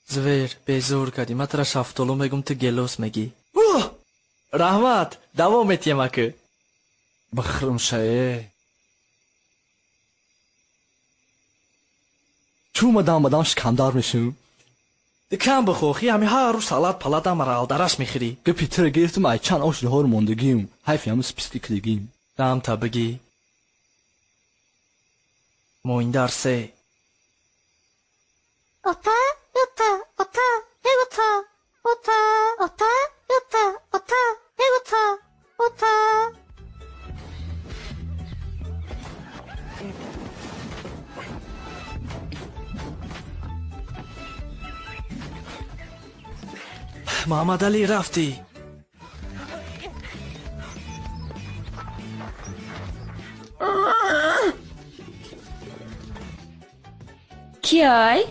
Звер, безор кардӣ. Ман тура шафтолу мегум, ту гелос мегӣ. Раҳмат, давом метиҳем акы. Бихӯрм шае. Чӯ ма дам ба дам шикамдар мешавам? Ту кам бихӯ, хи ҳами ҳар рӯз салат палат ҳамаро алдараш мехӯрӣ. Гапи тура гирифтам, ай чанд ош ниҳор мондагим. Ҳайфи ҳамун списки кидагим. Дамта бигӣ. Моиндар се. Ота, ота, ота, ота, ота, ота, ота, ота, ота, ота. Муҳаммадалӣ рафтӣ. Киай?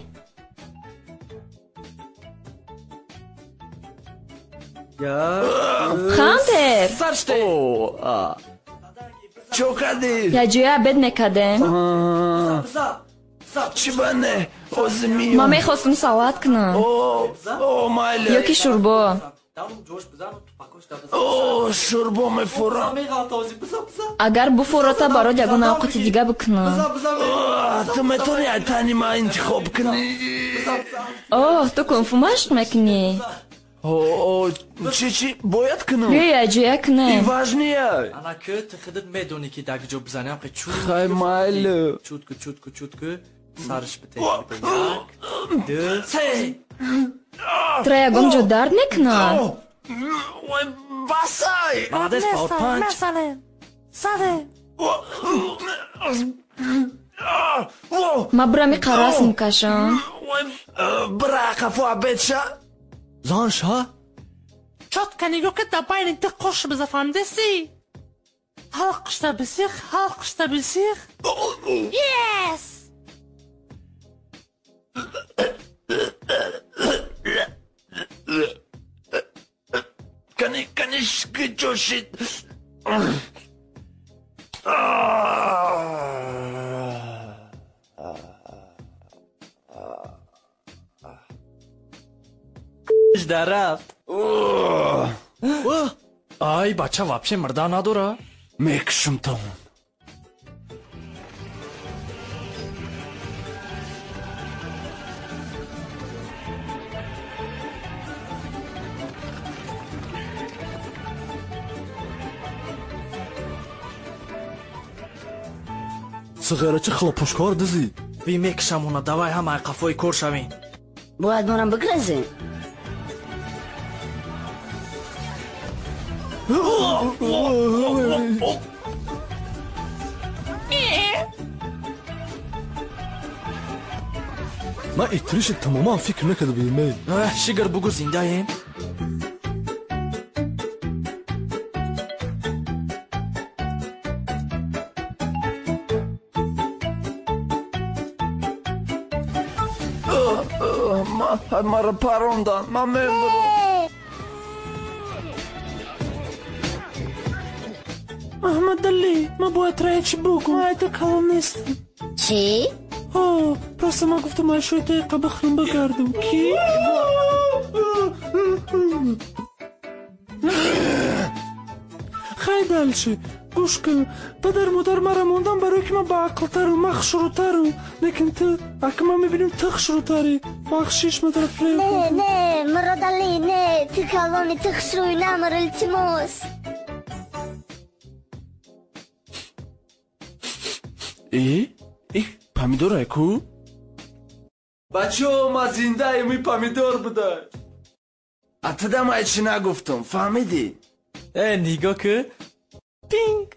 Хантер! Чо кардӣ? Якҷоя обед мекардем. Чӣ ба не? Ҳозир меём. Ман мехостам салат кунам. О, майли. Ё ки шӯрбо. О, шӯрбо мефурам. Агар буфурата барот ягон авқоти дига бикунам. Ту метавонӣ ай тани ман интихоб кунӣ? Оҳ, ту кунфу машқ мекунӣ? Чӣ чӣ бояд кунам? Биё якҷоя кунем. И важния. Ана ки ту худат медонӣ ки дар куҷо бизанӣ, ҳам чут. Хай майли. Чутку, чутку, чутку. Сарш бите. Як, ду, се. Тура ягон ҷо дард мекунад? Басай! Молодец, пауэр панч. Ман бирам иқа расм кашам. Бира қафо обед ша. Зан ша? Чётко нигоҳ ки дар байни ду қош биза, фаҳмидеси? Ҳалқишта бисих, ҳалқишта бисих. Yes! Кани, кани куҷо шид? Дар рафт. Ай, бача вообще мирда надора. Мекушам то. Сағира чӣ хлопушкор дизӣ? Би мекушамона, давай ҳамаи қафои кор шавем. Бояд монам бигрезем. Ман итриши тамоман фикр накарда будам. Шигр бугу зиндаем. Мара парондан, ман мемурам. Аҳмадалӣ, ман бояд траячи бугум. Ман айта калон нестам. Чӣ? Ҳо, просто ман гуфтам айшои дақиқа бихӯрам бигардам. Ки? Хай дальше. Гӯш кун. Падару модар мара мондан барое ки ман баақлтарам, ман хушрӯтарам. Лекин ту, ака ман мебинем ту хушрӯтарӣ. Бахшиш мадара фиреб. Не, не, Муродалӣ, не, ту калони, ту хушрӯй намир, илтимос. И помидорае ку? Бачаҳо, ман зиндаем, и помидор буда. А туда ман ҳечи нагуфтам, фаҳмидӣ? Э, нигоҳ ку. Пинг.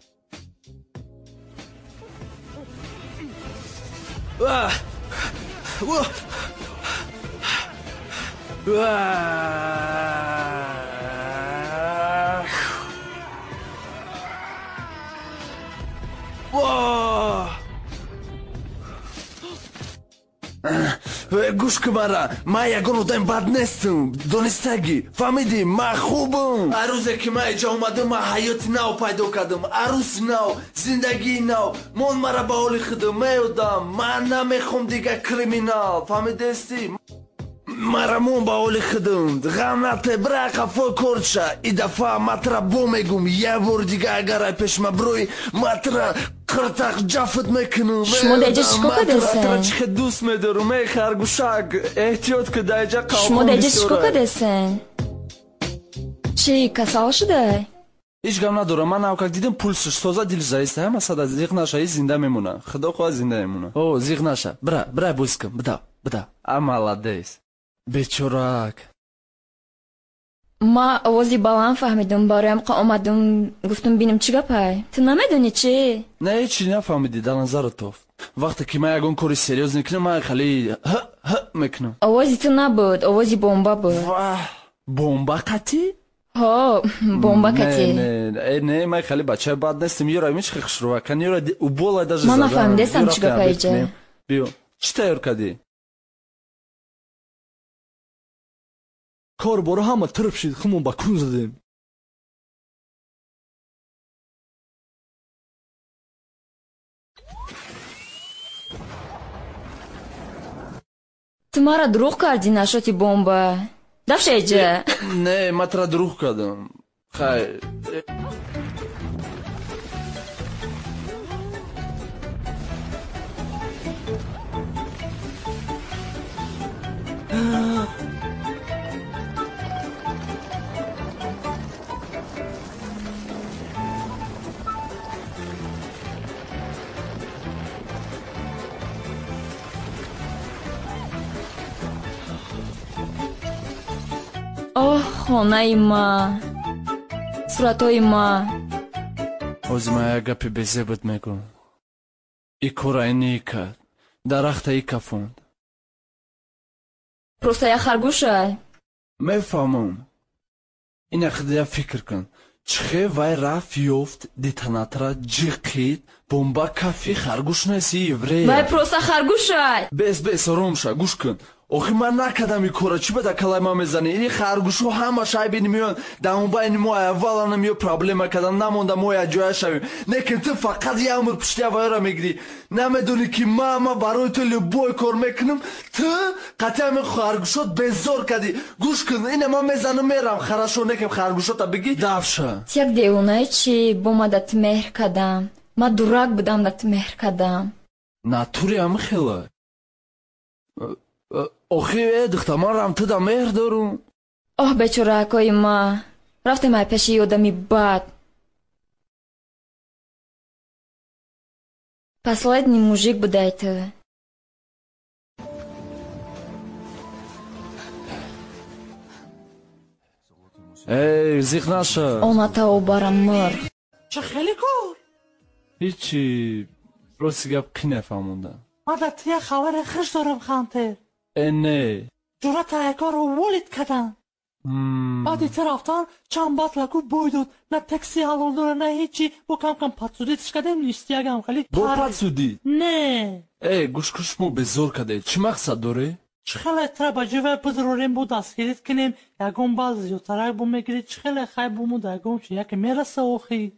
Гӯш кун мара, ман ягон одами бад нестам, донистагӣ, фаҳмидӣ? Ман хубам. Ҳар рӯзе ки ман иҷо омадам, ман ҳаёти нав пайдо кардам, арӯси нав, зиндагии нав. Мон мара ба ҳоли худам меодам. Ман намехоҳам дигар криминал, фаҳмидестӣ? Мара мон ба ҳоли худам. Ғам нате, бира қафои корча. И дафъа ман тра бо мегум, як бори дигар агар ай пеш ма бирӯӣ, ман тра қиртақ ҷафт мекунам. Шумо дар иҷа чӣ кор кардесен? Тра чӣ хел дӯст медорам, эй харгӯшак. Эҳтиёт ки дар иҷа қалқон Шумо дар иҷа чӣ кор бисёра. кардесен? Чӣ, касал шудай? Ҳеҷ гап надорам. Ман навкак дидам пулсш соза, дил заиста, ҳама сада зиқ наша, и зинда мемона. Худо хоҳад зинда мемона. О, зиқ наша. Бира, бира бӯс кун, бида, бида. А молодец. Бечорак. Ма овози баланд фаҳмидум, бароям қа омадум, гуфтум бинем чӣ гапай. Ту намедонӣ чӣ? Не, ҳеҷ чӣ нафаҳмидӣ, дар назарат тофт. Вақте ки ман ягон кори серьёз мекунам, ман хеле ҳ ҳ мекунам. Овози ту набуд, овози бомба буд. Ваҳ, бомба қатӣ? Ҳо, бомба катӣ. Не, не, не, ман хеле бачаи бад нестам. Ёра мич хеле хушрӯакан, ёра убола даже Ман задан. нафаҳмидестам Ёра чӣ гапай қиям иҷа. бикунем. Биё, чӣ тайёр кардӣ? Кор боро ҳама тирб шид, хумон ба кун задем. Ту мара дурӯғ кардӣ нашоти бомба. Дафша иҷа. Не, ман тра дурӯғ кардам. Хай. Оҳ, хонаи ма, суратҳои ма. Ҳозир ман як гапи безебат мегӯм. И кора ини кард, дарахта и кафонд. Просто як харгӯшай. Мефаҳмам. Ина худя фикр кун. Чӣ хел вай рафт ёфт, детонатора ҷиқид, бомба кафи, харгӯш нест, и еврея. Вай просто харгӯшай. Бес, бес, ором ша, гӯш кун. Охи ман накардам ин кора, чӣ ба дар калаи ман мезанӣ? Ини харгӯшҳо ҳамаш айбини меоянд, дар мобайни мо аввалана меё проблема кардан, намонда мо якҷоя шавем. Лекин ту фақат як умр пушти аввалро мегирӣ. Намедонӣ ки ман барои ту любой кор мекунам, ту қатъи ҳамин харгӯшот безор кардӣ. Гӯш кун, ина ман мезанам мерам, хорошо, некем харгӯшота бигӣ, давша. Ту як девонаи чӣ бо ма да ту меҳр кардам. Ман дурак будам да ту меҳр кардам. Натури ҳами хела. Охи э духта, ман рам ту да меҳр дорум. Оҳ, бечораакои ма, рафтем ай пеши одами бад. Последний мужик будай ту. Эй, зиқ наша. Оната обара мыр. Чӣ хеле кор? Ҳичи, рости гап қӣ нафаҳмондам. Ман дар ту як хабари хуш дорам, Хантер. Э, не. Ҷуръата якорро уволить карданд. Баъди ту рафтан чанд батлаку бой дод. На такси ҳалол дора, на ҳечи. Бо кам-кам подсудить кардем, ништиягам хеле. Бо подсудить? Не. Э, гӯш кун, шумо безор кардед. Чӣ мақсад доред? Чӣ хеле тра ба ҷой вай бизрорем, бо дастгирит кунем, ягон бал зиёдтарак бо мегирӣ, чӣ хеле хай бо мо да ягон чи яке мераса охи.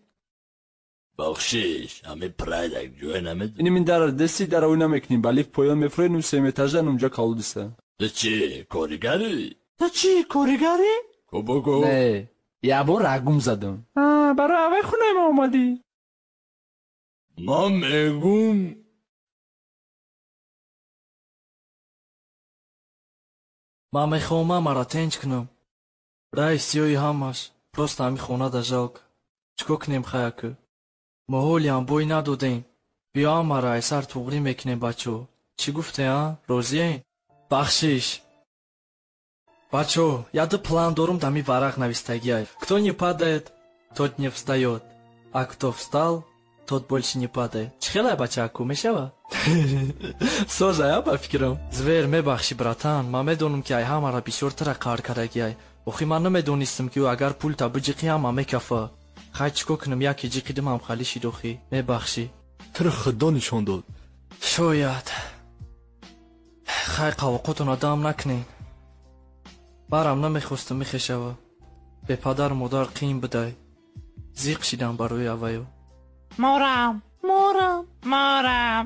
Бахшиш, ҳамин прайд як ҷое намедонӣ. Ини мин дара дести дара ӯ намекунӣ, ба лифт поён мефурӣ, нум сеюм этажа нумҷа калудиса. Ту чӣ, коригарӣ? Ту чӣ, коригарӣ? Ку бугӯ. Не, як бор рагум задам. Барои аввай хонаи ма омадӣ? Ман мегум. Ман мехоҳам ҳамаро тинҷ кунам. Раи сиёҳи ҳамаш, просто ҳамин хона да жалко. Чӣ кор кунем хаяку? Мо ҳолиам бой надодем. Биё ҳамаро айсар туғрӣ мекунем, бачаҳо. Чӣ гуфте, а? Розием? Бахшиш. Бачаҳо, яду план дорум, дами варақ навистагиай. Кто не падает, тот не встаёт. А кто встал, тот больше не падает. Чӣ хелай, бачааку, мешава? Созая, ба фикрам. Звер, мебахшӣ, братан, ман медонам, ки ай ҳамаро бисёртара қаҳр кардагиай. Охи ман намедонистам, ки ӯ агар пулта биҷиқӣ, ҳама мекафа. Хай, чӣ кор кунам, яке ҷиқидим ҳам хали шид охи. Мебахшӣ. Туро худо нишон дод. Шояд. Хай, қавоқотонро дам накунед. Барам намехостам мехешава. Бепадару модар қиин будай. Зиқ шидам барои авваё. Морам, морам, морам.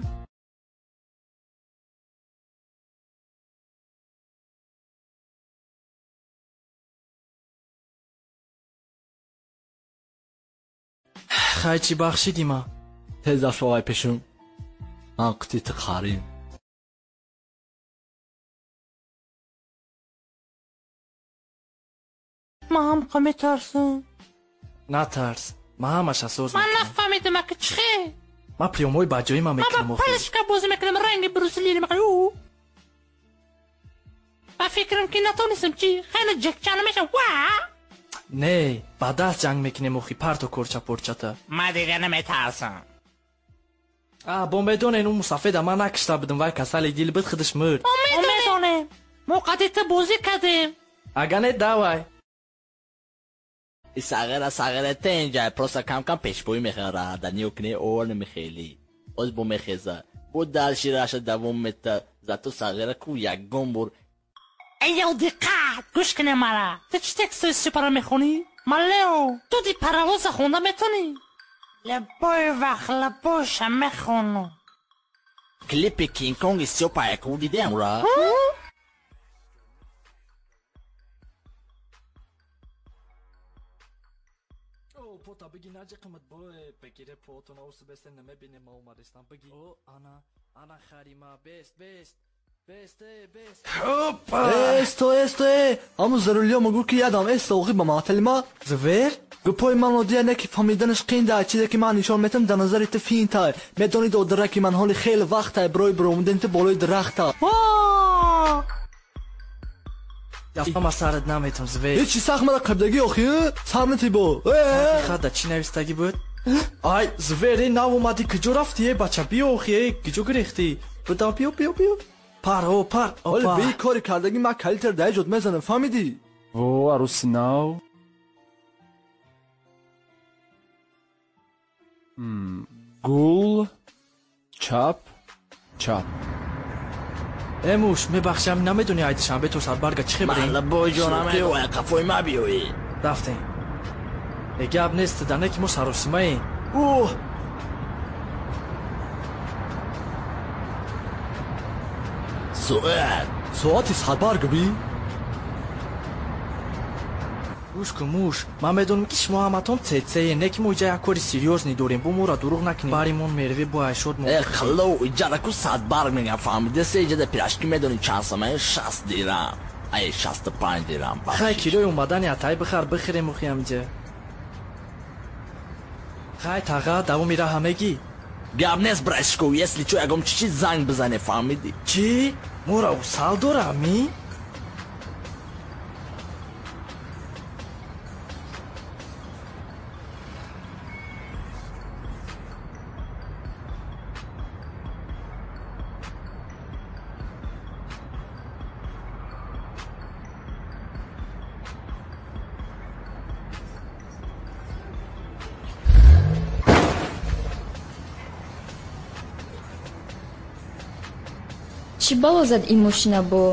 Хай, чӣ бахшидӣ ма? Тез афшовай пешум. Ман қити ту қарим. Ман ҳам метарсам. Натарс, ман ҳамаша соз Ман мекунам. нафаҳмидам, ака чӣ хел? Ман приёмҳои баҷоима Ман ба мекунам охи. палочка бозӣ мекунам, ранги Брюс Ли мекунам. Ба фикрам ки натонистам, чӣ? Хеле ҷекча намешав. Ва! Не, ба даст ҷанг мекунем охи, парто корча порчата. Ман дига наметарсам. А, бо медонен, ӯ мусафеда ман накишта будам, вай касали дил буд, худаш мурд. Мо медонем. Мо қади ту бозӣ кардем. Ага не, давай. И сағира сағира тенҷа, просто кам-кам пешпоӣ мехӯра, даниё кне ор намехели. Оз бо мехеза. Бо дальше раша давом мета, зато сағира ку ягон бор. Эй, диққат, гӯш куне мара. Ту чӣ текстои супера мехонӣ? Ман Лео, ту ди паровоза хонда метонӣ? Лабои вақт лабоша мехонам. Клипи Кинг-Конги Сёпа яку дидем ра? Пота биги наҷиқимат бой бегире потона усу бесте намебине ма омадистам биги. О, ана, ана харима, бест, бест. Бест, э, бест. Эсто, эсто, э! Ҳамун зарурия могӯ ки ядам эсто оғи ба маъталима. Звер? Гӯпои ман одия не ки фаҳмиданаш қинда, чизе ки ман нишон метам дар назари ту финтай. Медонӣ додараки ки ман ҳоли хеле вақтай барои баромадани ту болои дарахта. Ва! Ама сарат наметам, звер. Ҳечи сахт мара қабдагӣ охи, сар мети бо. Э! Хада чӣ навистагӣ буд? Ай, звер, э, нав омадӣ, куҷо рафтӣ, э, бача, биё охи, э, куҷо гирехтӣ? Будам, биё, биё, биё. Пар, о, пар, Ҳоли опа. бе кори кардагӣ ман калитер дар ҷод мезанам, фаҳмидӣ? Во, арӯси нав. Гул, чап, чап. Э муш, мебахшам, намедони ай Душанбе то Садбарга чӣ хел бирем? Маҳалла бой ҷонам, ай қафои ма биёӣ. Рафтем. Э, гап нест, дане ки мо саросимаем. Оҳ! Соат. Соати Садбарг би? Гӯш кун, муш, ман медонам, ки шумо ҳаматон цецее, не ки мо иҷа як кори серьёзный дорем, бо моро дурӯғ накунем. Баримон мерве бо айшод мо. Э, қаллоу, иҷараку Садбарг мегам, фаҳмидасе? Иҷада пирашки медонӣ чанд сомае? 60 дирам. Ай, 65 дирам. Хай, кирои омадани атай бихар, бихӯрем охи ҳамиҷа. Хай, таға, давоми раҳа мегӣ? Гап нест, братишко, если чо, ягом чӣ занг бизане, фаҳмидӣ? Чӣ? Мора усал дора, ми? Чӣ бало зад ин мошина бо?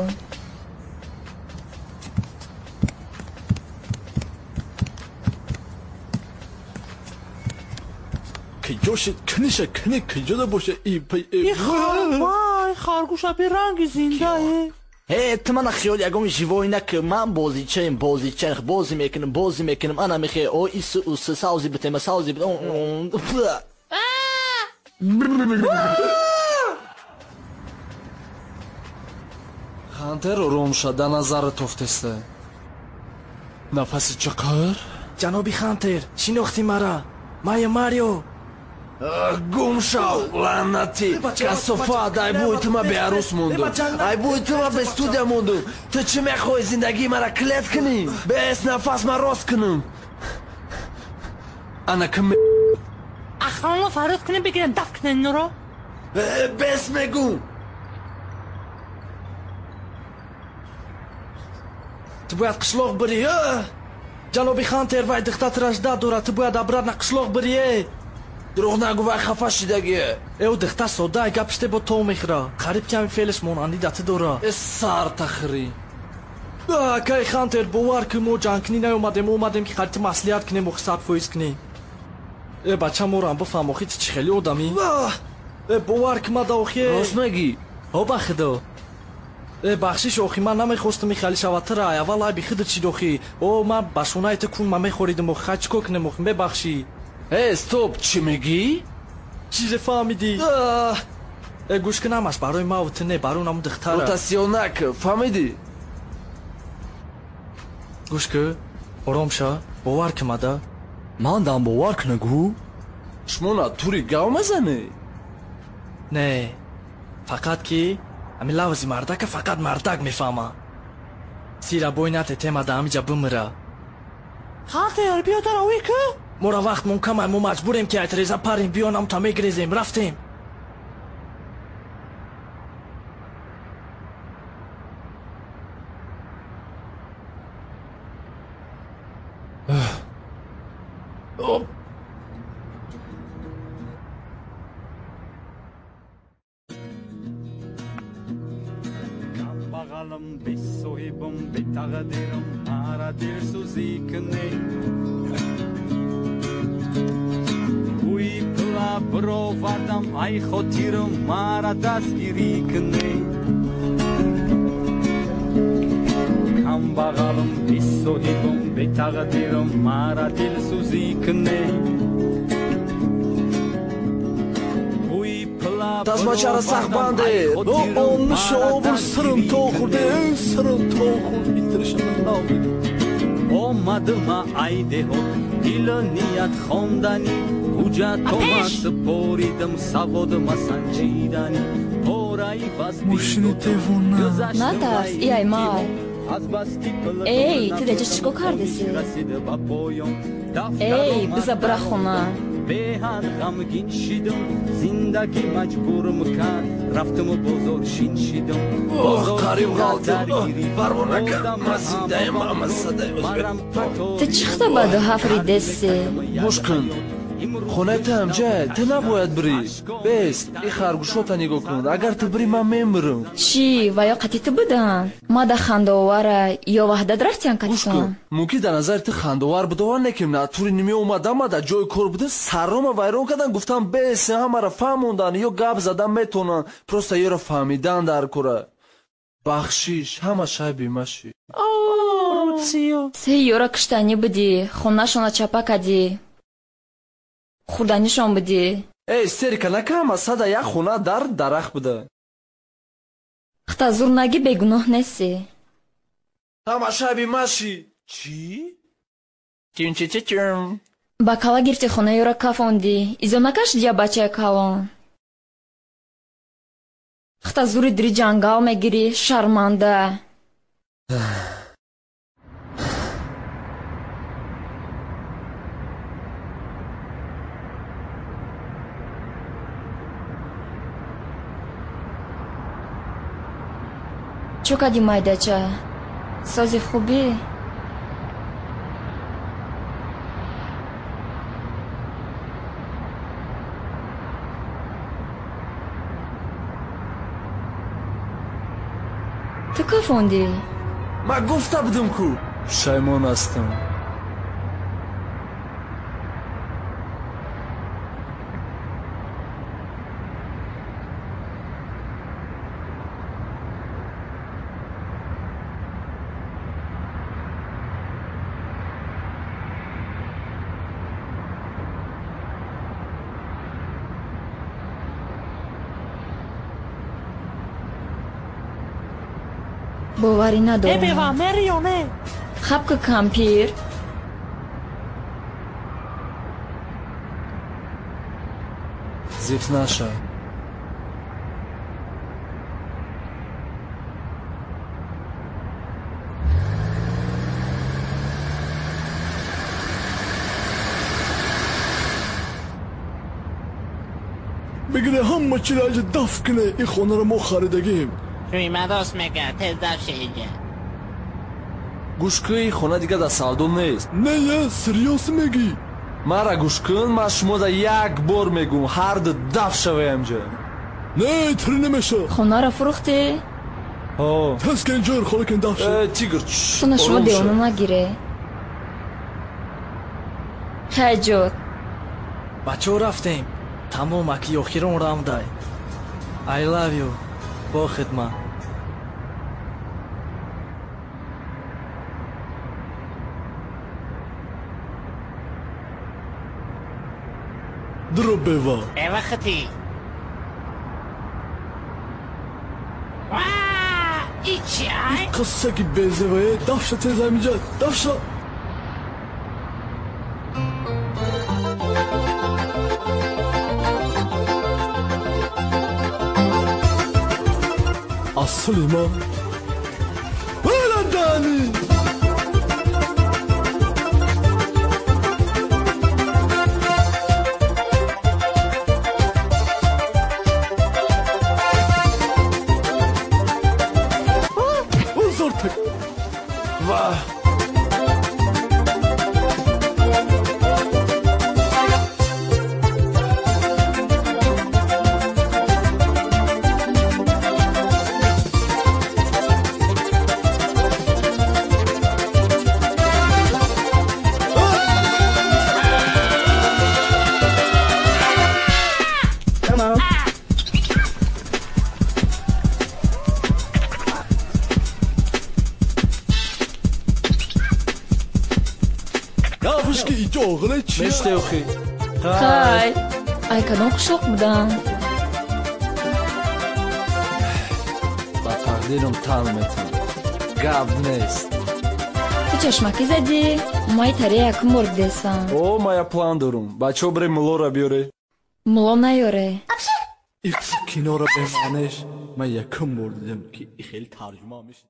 Киҷошид, книша, кни, киҷода боша и п И хар, вай, харгӯша беранги зиндае. Э, ту мана хиёл ягон живой нак, ман бозичаем, бозича, бозӣ мекунам, бозӣ мекунам, ана мехе, о, ису, усу, савзи битема, савзи битема. Хантер, ором ша, да назарат офтеста. Нафаси чиқир? Ҷаноби Хантер, шинохтӣ мара? Мая Марио. Гум шав, лаънатӣ! Касофат, ай бӯи ту ма беарӯс мондум. Ай бӯи ту ма бе студия мондум. Ту чӣ мехоҳӣ, зиндагии мара клет кунӣ? Бес, нафас ма рост кунам. Ана ким Охрана фарёд кунем, бигирем, дафт кунем инро. Бес мегум. Ту бояд қишлоқ бирӣ. Ҷаноби Хантер, вай духтатраш дад дорад, ту бояд обратно қишлоқ бирӣ. Э. Дурӯғ нагӯ, вай хафа шидагӣ. Э, ӯ духтар сода, ай гап шите бо то мехӯра. Қариб ками феълаш монандӣ да ту дора. Э, сар тахрӣ. Акай Хантер, бовар кун, мо ҷангкунӣ наёмадем, мо омадем, ки қариб ту маслиҳат кунем, охи 100% кунем. Э, бача, морам бифаҳм, охи ту чӣ хели одамӣ? Э, бовар кун, мада охи. Рост мегӣ? Ҳо, ба худо. Э, бахшиш, охи, ман намехостам ин хали шавад, тра аввал айби худат шид, охи. О, ман ба шонаи ту кун ма мехоридам, охи, хай чӣ кор кунем, охи, мебахшӣ. Э, стоп, чӣ мегӣ? Чизе фаҳмидӣ? Э, гӯш кун, ҳамаш барои маву ту не, барои наму духтара. Ротасионак, фаҳмидӣ? Гӯш кун, ором ша, бовар кун мада. Ман дам бовар куна гӯ? Шумо натури гав мезанӣ? Не, фақат ки ҳамин лавзи мардака фақат мардак мефаҳма. Сира бой нате, тема да ҳамиҷа бимира. Хантер, биё дар овӣ ку. Мора вақтмон камай, мо маҷбурем, ки айтреза парем, биё намта мегрезем, рафтем. Камбағалам, бесоҳибам, бетақдирам, мара дилсӯзӣ кунӣ. Бӯи пула бировардам, ай хотирам, мара дастгирӣ кунӣ. Камбағалам, бесоҳибам, бетақдирам, мара дилсӯзӣ кунӣ. Тасмачара сахт банде. Он шобур сирим то хӯрде, сирим то хӯрд, иттиришама навид. Омадма ай деҳот, дилу ният хонданӣ, ҳуҷҷатома супоридам, саводма санҷиданӣ, пораи Мошини девона. Натарс, и ай май. Эй, ту даҷа чӣ кор кардеси? Эй, биза бира хона. Беҳад ғамгин шидам, зиндагӣ маҷбурм кард, рафтаму бозор шин шидам. Оҳ, қариб ғалтидам. Парво накард, ман зиндаем, ама садаи. Ту чӣ хитобаду ҳафри деси? Гӯш кун. Хонаи ту ҳамҷай, ту набояд бирӣ. Бест, и харгӯшота нигоҳ кун. Агар ту бирӣ, ман мемирам. Чӣ, ва ё қатӣ ту буданд? Мада хандаовара ё ваҳдат рафтиян Гӯш кун, катитон? мумкин дар назари ту хандаовар будова, не ки натури нимеомадам, ма дар ҷои кор будам, саррома вайрон кардан, гуфтам бес, ҳамаро фаҳмондан, ё гап задан метавонанд, просто ёро фаҳмидан дар кора. Бахшиш, ҳама шайби маши. Се ёра киштанӣ будӣ, хонашона чапа кардӣ, хӯрданишон будӣ. Эй, истерика нака, ҳама сада як хона дар дарахт буда. Хта зур нагӣ, бегуноҳ нестӣ. Ҳама шайби маши. Чӣ? Чим-чи-чи-чим. Ба кала гирифти, хонаи ёра кафондӣ, изо накашидӣ я бачаи калон. Хта зури дири ҷангал мегирӣ, шарманда. Чӯ кардӣ, майдача? Сози хубӣ? Ту кафондӣ? Ман гуфта будам ку. Пушаймон ҳастам. Боварӣ Э, надорам. бева, мери ё не? Хаб ку, кампир. Зиқ наша. Бигире, ҳама чиро аҷа даф куне, ин хонаро мо харидагим. Шуйма рост мега, тез даф шеиҷа. Гӯш кун, ин хона дига дар савдо нест. Не, е, серьёз мегӣ? Мара гӯш кун, ман шумода як бор мегӯм, ҳарду даф шаваям ҷа. Не, тири намеша. Хонаро фурӯхтӣ? Ҳо. Тез кен ҷойр хола кен даф ша. Э, тигр, Туна шумо ором ша. девона нагире. Хайҷот. Бачаҳо, рафтем. Тамом, аки охирон равндай. I love you. Бо хидмат. Дро, бева. Бева хати. Ва, ичи ай? Қиссаки безевае, даф ша тез ҳамиҷа, даф ша. Асли ма. Ҳала дани. Узортак. Ва. Дафш ки иҷо оғиле чи? Меште охи. Хай. Ай кадом қишлоқ буданд? Ба тақдирам тан метам. Гап нест. Ту чашмакӣ задӣ? Май таре якум бор дидесам. О, ма я план дорум. Бачаҳо, бире муллоро биёре. Мулло наёре. Икс киноро бемаънеш ман якум бор дидам, ки хеле тарҷума мешид.